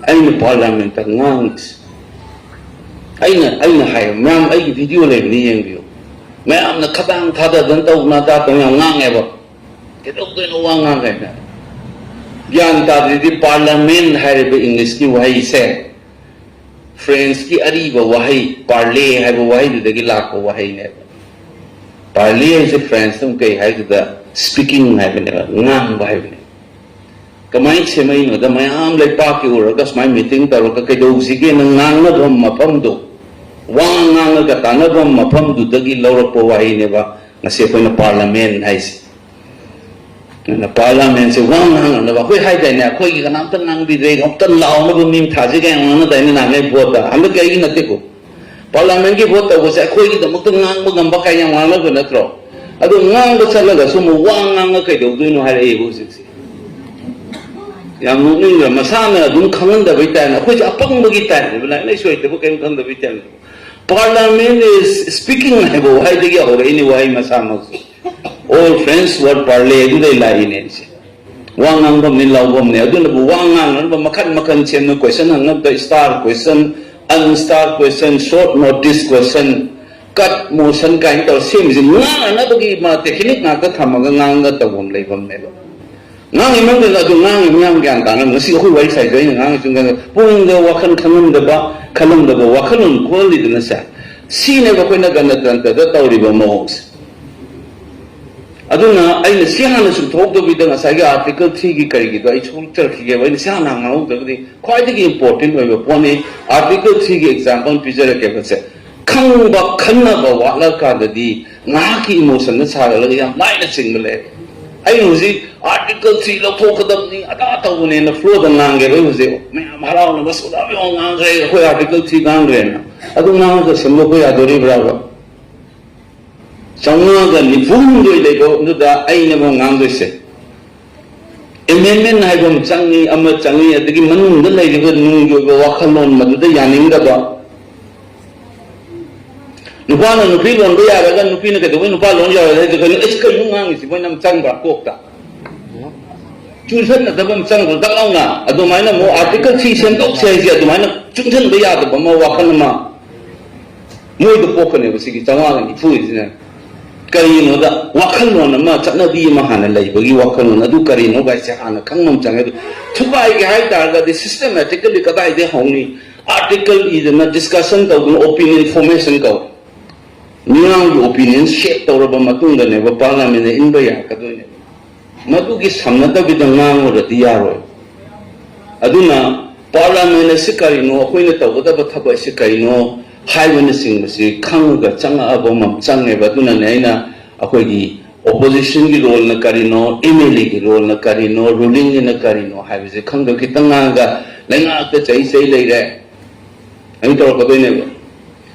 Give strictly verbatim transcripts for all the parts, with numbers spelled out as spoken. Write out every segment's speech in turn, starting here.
ꯑꯩꯅ ꯄꯥꯔꯂꯤꯌꯥꯃꯦꯟꯇ ꯉꯥꯡꯉꯤꯁꯦ, ꯑꯩꯅ ꯑꯩꯅ ꯍꯥꯏꯕ ꯃꯌꯥꯝ, ꯑꯩꯒꯤ ꯚꯤꯗꯤꯑꯣ ꯂꯩꯕꯅꯤ, ꯌꯦꯡꯕꯤꯌꯨ꯫ ꯃꯌꯥꯝꯅ ꯈꯗꯥꯡ ꯊꯥꯗꯗꯅ ꯇꯧꯗꯅ ꯑꯗꯥ ꯇꯧꯗꯅ ꯌꯥꯝ ꯉꯥꯡꯉꯦꯕ꯫ ꯀꯩꯗꯧꯗꯣꯏꯅꯣ ꯋꯥ ꯉꯥꯡꯒꯦꯅ? ꯒ꯭ꯌꯥꯟ ꯇꯥꯗ꯭ꯔꯤꯗꯤ, ꯄꯥꯔꯂꯤꯌꯥꯃꯦꯟ ꯍꯥꯏꯔꯤꯕ ꯏꯪꯂꯤꯁꯀꯤ ꯋꯥꯍꯩꯁꯦ ꯐ꯭ꯔꯦꯟꯁꯀꯤ ꯑꯔꯤꯕ ꯋꯥꯍꯩ ꯄꯥꯔꯂꯦ ꯍꯥꯏꯕ ꯋꯥꯍꯩꯗꯨꯗꯒꯤ ꯂꯥꯛꯄ ꯋꯥꯍꯩꯅꯦꯕ꯫ ꯄꯥꯔꯂꯦ ꯍꯥꯏꯁꯦ ꯐ꯭ꯔꯦꯟꯁꯇ ꯑꯃꯨꯛ ꯀꯩ ꯍꯥꯏꯗꯨꯗ, ꯁ꯭ꯄꯤꯀꯤꯡ ꯍꯥꯏꯕꯅꯦꯕ, ꯉꯥꯡꯕ ꯍꯥꯏꯕꯅꯦꯕ꯫ ꯀꯃꯥꯏꯅ ꯁꯦꯝꯃꯛꯏꯅꯣꯗ, ꯃꯌꯥꯝ ꯂꯩꯄꯥꯛꯀꯤ ꯎꯔꯒ ꯁꯨꯃꯥꯏꯅ ꯃꯤꯇꯤꯡ ꯇꯧꯔꯒ ꯀꯩꯗꯧꯁꯤꯒꯦꯅ ꯉꯥꯡꯅꯐꯝ ꯃꯐꯝꯗꯣ, ꯋꯥ ꯉꯥꯡꯉꯒ ꯇꯥꯟꯅꯐꯝ ꯃꯐꯝꯗꯨꯗꯒꯤ ꯂꯧꯔꯛꯄ ꯋꯥꯍꯩꯅꯦꯕ ꯉꯁꯤ ꯑꯩꯈꯣꯏꯅ ꯄꯥꯔꯂꯤꯌꯥꯃꯦꯟ ꯍꯥꯏꯁꯦ꯫ ꯑꯗꯨꯅ ꯄꯥꯔꯂꯤꯌꯥꯃꯦꯟꯁꯦ ꯋꯥ ꯉꯥꯡꯅꯅꯕ, ꯑꯩꯈꯣꯏ ꯍꯥꯏꯗꯥꯏꯅꯦ, "ꯑꯩꯈꯣꯏꯒꯤ ꯀꯅꯥꯝꯇ ꯉꯥꯡꯕꯤꯗ꯭ꯔꯦ, ꯑꯝꯇ ꯂꯥꯎꯅꯕ ꯃꯤ ꯊꯥꯁꯤ" ꯀꯥꯏꯅ ꯉꯥꯡꯅꯗꯥꯏꯅꯦ ꯅꯍꯥꯟꯉꯩ ꯚꯣꯠꯇ꯫ ꯍꯟꯗꯛꯀꯤ ꯑꯩꯒꯤ ꯅꯠꯇꯦꯀꯣ, ꯄꯥꯔꯂꯤꯌꯥꯃꯦꯟꯒꯤ ꯚꯣꯠ ꯇꯧꯕꯁꯦ ꯑꯩꯈꯣꯏꯒꯤꯗꯃꯛꯇ ꯉꯥꯡꯕ ꯉꯝꯕ ꯀꯥꯏꯅ ꯌꯥꯝ ꯉꯥꯡꯅꯕ ꯅꯠꯇ꯭ꯔꯣ? ꯑꯗꯣ ꯉꯥꯡꯕ ꯆꯠꯂꯒꯁꯨ ꯑꯃꯨꯛ ꯋꯥ ꯉꯥꯡꯉ ꯀꯩꯗꯧꯗꯣꯏꯅꯣ ꯍꯥꯏꯔꯛꯑꯦꯕ ꯍꯧꯖꯤꯛꯁꯦ꯫ ꯌꯥꯝ ꯅꯣꯛꯅꯤꯡꯗ꯭ꯔꯥ? ꯃꯁꯥꯅ ꯑꯗꯨꯝ ꯈꯪꯍꯟꯗꯕꯩ ꯇꯥꯏꯞꯅ, ꯑꯩꯈꯣꯏꯁꯦ ꯑꯄꯪꯕꯒꯤ ꯇꯥꯏꯞꯅꯦꯕ, ꯂꯥꯏꯔꯤꯛ ꯂꯥꯏꯁꯨ ꯍꯩꯇꯕ ꯀꯔꯤꯝ ꯈꯪꯗꯕꯩ ꯇꯥꯏꯞꯅꯦꯕ꯫ Parliament is speaking ꯍꯥꯏꯕ ꯋꯥꯍꯩꯗꯒꯤ ꯍꯧꯔꯛꯏꯅꯦ, ꯋꯥꯍꯩ ꯃꯁꯥꯃꯛꯁꯦ꯫ Old French word parler ꯑꯗꯨꯗꯩ ꯂꯥꯛꯏꯅꯦ ꯑꯩꯁꯦ꯫ ꯋꯥ ꯉꯥꯡꯐꯝꯅꯤ, ꯂꯥꯎꯐꯝꯅꯤ꯫ ꯑꯗꯨꯅꯕꯨ ꯋꯥ ꯉꯥꯡꯅꯅꯕ ꯃꯈꯜ ꯃꯈꯜ ꯁꯦꯝꯅ, ꯀꯣꯏꯁꯟ ꯍꯪꯅꯕꯗ star question, unstar question, short notice question, cut motion ꯀꯥꯏꯅ ꯇꯧꯔ ꯁꯦꯝꯃꯤꯁꯦ ꯉꯥꯡꯅꯅꯕꯒꯤ ꯃꯥ ꯇꯦꯛꯅꯤꯛ ꯉꯥꯛꯇ ꯊꯝꯃꯒ ꯉꯥꯡꯉ ꯇꯧꯐꯝ ꯂꯩꯐꯝꯅꯦꯕ꯫ ꯉꯥꯡꯉꯤ ꯃꯌꯥꯝꯗꯨꯅ ꯑꯗꯨ ꯉꯥꯡꯉꯤ ꯃꯌꯥꯝ ꯒ꯭ꯌꯥꯟ ꯇꯥꯅꯕ꯫ ꯉꯁꯤ ꯑꯩꯈꯣꯏ ꯋꯥꯔꯤ ꯁꯥꯏꯗꯣ ꯑꯩꯅ ꯉꯥꯡꯉꯤꯁꯤ ꯄꯨꯡꯗ ꯋꯥꯈꯜ ꯈꯪꯍꯟꯗꯕ, ꯈꯜꯂꯝꯗꯕ ꯋꯥꯈꯜꯂꯣꯟ ꯈꯣꯜꯂꯤꯗꯅ ꯁꯦ꯫ ꯁꯤꯅꯦꯕ ꯑꯩꯈꯣꯏꯅ ꯒꯅꯇꯟꯇ꯭ꯔꯗ ꯇꯧꯔꯤꯕ ꯃꯑꯣꯡꯁꯦ꯫ ꯑꯗꯨꯅ ꯑꯩꯅ ꯁꯤ ꯍꯥꯟꯅ ꯁꯨꯝ ꯊꯣꯛꯇꯕꯤꯗ ꯉꯁꯥꯏꯒꯤ Article three ꯒꯤ ꯀꯔꯤꯒꯤꯗꯣ ꯑꯩ ꯁꯨꯝ ꯆꯠꯈꯤꯒꯦꯕ꯫ ꯑꯩꯅ ꯁꯤ ꯍꯥꯟꯅ ꯉꯥꯡꯍꯧꯗ꯭ꯔꯒꯗꯤ ꯈ꯭ꯋꯥꯏꯗꯒꯤ important ꯑꯣꯏꯕ ꯄꯣꯠꯅꯤ꯫ Article three ꯒꯤ example ꯄꯤꯖꯔꯛꯀꯦꯕ ꯁꯦ꯫ ꯈꯪꯕ ꯈꯟꯅꯕ ꯋꯥꯠꯂꯀꯥꯟꯗꯗꯤ ꯉꯥꯏꯍꯥꯛꯀꯤ emotion ꯗ ꯁꯥꯒꯠꯂꯒ ꯌꯥꯝ ꯂꯥꯏꯅ ꯆꯤꯡꯕ ꯂꯩ꯫ ꯑꯩꯅ ꯍꯧꯖꯤꯛ Article three ꯂꯧꯊꯣꯛꯀꯗꯕꯅꯤ, ꯑꯗꯥ ꯇꯧꯕꯅꯦꯅ flow ꯗ ꯉꯥꯡꯒꯦꯕ꯫ ꯑꯩ ꯍꯧꯖꯤꯛ ꯃꯌꯥꯝ ꯍꯔꯥꯎꯅ ꯃꯁꯨꯗ ꯉꯥꯡꯈ꯭ꯔꯦ, ꯑꯩꯈꯣꯏ Article three ꯉꯥꯡꯈ꯭ꯔꯦꯅ꯫ ꯑꯗꯨ ꯉꯥꯡꯉꯒ ꯁꯦꯝꯗꯣꯛꯄ ꯌꯥꯗꯣꯔꯤꯕ꯭ꯔꯥꯕ? ꯆꯥꯝꯃꯉꯥꯒ ꯅꯤꯐꯨ ꯍꯨꯝꯗꯣꯏ ꯂꯩꯕꯗꯨꯗ ꯑꯩꯅ ꯑꯃ ꯉꯥꯡꯗꯣꯏꯁꯦ, amendment ꯍꯥꯏꯕ ꯑꯃ ꯆꯪꯉꯤ, ꯑꯃ ꯆꯪꯉꯤ, ꯑꯗꯒꯤ ꯃꯅꯨꯡꯗ ꯂꯩꯔꯤꯕ ꯅꯨꯡꯒꯤ ꯑꯣꯏꯕ ꯋꯥꯈꯜꯂꯣꯟ ꯃꯗꯨꯗ ꯌꯥꯅꯤꯡꯗꯕ꯫ ꯅꯨꯄꯥꯅ ꯅꯨꯄꯤ ꯂꯣꯟꯕ ꯌꯥꯔꯒ ꯅꯨꯄꯤꯅ ꯀꯩꯗꯧꯕꯩ ꯅꯨꯄꯥ ꯂꯣꯟ ꯌꯥꯔꯣꯏ ꯍꯥꯏꯗꯣ ꯀꯩꯅꯣ? ꯑꯩꯁ, ꯀꯩꯅꯣ ꯉꯥꯡꯉꯤꯁꯤ? ꯃꯣꯏꯅ ꯑꯃ ꯆꯪꯕ꯭ꯔꯥ ꯀꯣꯛꯇ? ꯆꯨꯁꯟꯅꯗꯕ ꯑꯃ ꯆꯪꯕ ꯗꯛ ꯂꯥꯎꯅ ꯑꯗꯨꯃꯥꯏꯅ ꯑꯃꯨꯛ Article three ꯁꯦꯝꯗꯣꯛꯁꯦ ꯍꯥꯏꯁꯦ ꯑꯗꯨꯃꯥꯏꯅ ꯆꯨꯁꯟꯕ ꯌꯥꯗꯕ ꯑꯃ ꯋꯥꯈꯜ ꯑꯃ ꯃꯣꯏꯗ ꯄꯣꯛꯀꯅꯦꯕ꯫ ꯁꯤꯒꯤ ꯆꯥꯝꯃꯉꯥꯒ ꯅꯤꯐꯨꯁꯤꯅ ꯀꯔꯤꯅꯣꯗ ꯋꯥꯈꯜꯂꯣꯟ ꯑꯃ, ꯆꯠꯅꯕꯤ ꯑꯃ ꯍꯥꯟꯅ ꯂꯩꯕꯒꯤ ꯋꯥꯈꯜꯂꯣꯟ ꯑꯗꯨ ꯀꯔꯤꯅꯣ ꯒꯥꯏꯁꯦ ꯍꯥꯟꯅ ꯈꯪꯕ ꯑꯃ ꯆꯪꯉꯦ꯫ ꯑꯗꯨ ꯊꯨꯒꯥꯏꯒꯦ ꯍꯥꯏ ꯇꯥꯔꯒꯗꯤ systematically ꯀꯗꯥꯏꯗꯒꯤ ꯍꯧꯅꯤ? Article ꯏꯗꯅ discussion ꯇꯧꯗꯅ opinion formation ꯀꯧ꯫ ꯃꯤꯌꯥꯝꯒꯤ opinion shape ꯇꯧꯔꯕ ꯃꯇꯨꯡꯗꯅꯦꯕ parliament ꯏꯟꯕ ꯌꯥꯔꯛꯀꯗꯣꯏꯅꯦꯕ꯫ ꯃꯗꯨꯒꯤ ꯁꯝꯅꯗꯕꯤꯗ ꯉꯥꯡꯂꯨꯔꯗꯤ ꯌꯥꯔꯣꯏ꯫ ꯑꯗꯨꯅ parliament ꯑꯁꯤ ꯀꯔꯤꯅꯣ, ꯑꯩꯈꯣꯏꯅ ꯇꯧꯒꯗꯕ ꯊꯕꯛ ꯑꯁꯤ ꯀꯔꯤꯅꯣ ꯍꯥꯏꯕꯅꯆꯤꯡꯕꯁꯤ ꯈꯪꯉꯒ ꯆꯪꯉꯛꯑꯕ ꯑꯃ ꯆꯪꯉꯦꯕ꯫ ꯑꯗꯨꯅꯅꯦ ꯑꯩꯅ ꯑꯩꯈꯣꯏꯒꯤ opposition ꯒꯤ role ꯅ ꯀꯔꯤꯅꯣ, MLA ꯒꯤ role ꯅ ꯀꯔꯤꯅꯣ, ruling ꯒꯤꯅ ꯀꯔꯤꯅꯣ ꯍꯥꯏꯕꯁꯦ ꯈꯪꯗꯕ ꯈꯤꯇꯪ ꯉꯥꯡꯉꯒ ꯂꯩꯉꯥꯛꯇ ꯆꯩ ꯆꯩ ꯂꯩꯔꯦ꯫ ꯑꯩꯅ ꯇꯧꯔꯛꯀꯗꯣꯏꯅꯦꯕ꯫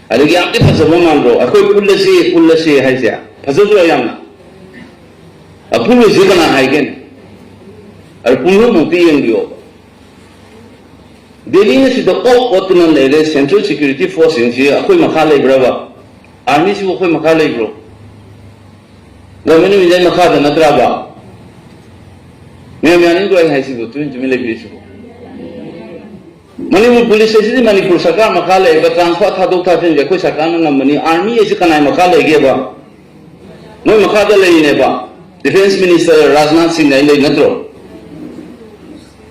ꯑꯗꯒꯤ ꯌꯥꯝꯗꯤ ꯐꯖꯕ ꯃꯥꯟꯗ꯭ꯔꯣ? ꯑꯩꯈꯣꯏ ꯄꯨꯜꯂꯁꯤ, ꯄꯨꯜꯂꯁꯤ ꯍꯥꯏꯁꯦ ꯐꯖꯗ꯭ꯔꯣ ꯌꯥꯝꯅ? ꯑ, ꯄꯨꯜꯂꯣꯏꯁꯤ ꯀꯅꯥ ꯍꯥꯏꯒꯦꯅꯦ? ꯑꯗ ꯄꯨꯡꯂꯣꯟꯃꯨꯛꯇꯤ ꯌꯦꯡꯕꯤꯌꯣꯕ꯫ ꯗꯦꯜꯂꯤꯅ ꯁꯤꯗ ꯑꯣꯛ ꯑꯣꯠꯇꯨꯅ ꯂꯩꯔꯦ, central security force ꯁꯤꯡꯁꯤ ꯑꯩꯈꯣꯏ ꯃꯈꯥ ꯂꯩꯕ꯭ꯔꯕ? Army ꯁꯤꯕꯨ ꯑꯩꯈꯣꯏ ꯃꯈꯥ ꯂꯩꯕ꯭ꯔꯣ? Government of India ꯃꯈꯥꯗ ꯅꯠꯇ꯭ꯔꯕ? ꯃꯌꯥꯝ ꯌꯥꯅꯤꯡꯗ꯭ꯔꯣ ꯑꯩ ꯍꯥꯏꯁꯤꯕꯨ? ꯇꯨꯃꯤꯟ ꯇꯨꯃꯤꯟ ꯂꯩꯕꯤꯔꯤꯁꯤꯕꯨ? ꯃꯅꯤꯄꯨꯔ police ꯑꯁꯤꯗꯤ ꯃꯅꯤꯄꯨꯔ ꯁꯔꯀꯥꯔ ꯃꯈꯥ ꯂꯩꯕ, transfer ꯊꯥꯗꯣꯛ ꯊꯥꯖꯤꯟꯁꯦ ꯑꯩꯈꯣꯏ ꯁꯔꯀꯥꯔꯅ ꯉꯝꯕꯅꯤ꯫ Army ꯑꯁꯤ ꯀꯅꯥꯏ ꯃꯈꯥ ꯂꯩꯒꯦꯕ? ꯃꯣꯏ ꯃꯈꯥꯗ ꯂꯩꯔꯤꯅꯦꯕ꯫ Defence Minister ꯔꯥꯖꯅꯥꯊ ꯁꯤꯡ ꯍꯥꯏ ꯂꯩ ꯅꯠꯇ꯭ꯔꯣ?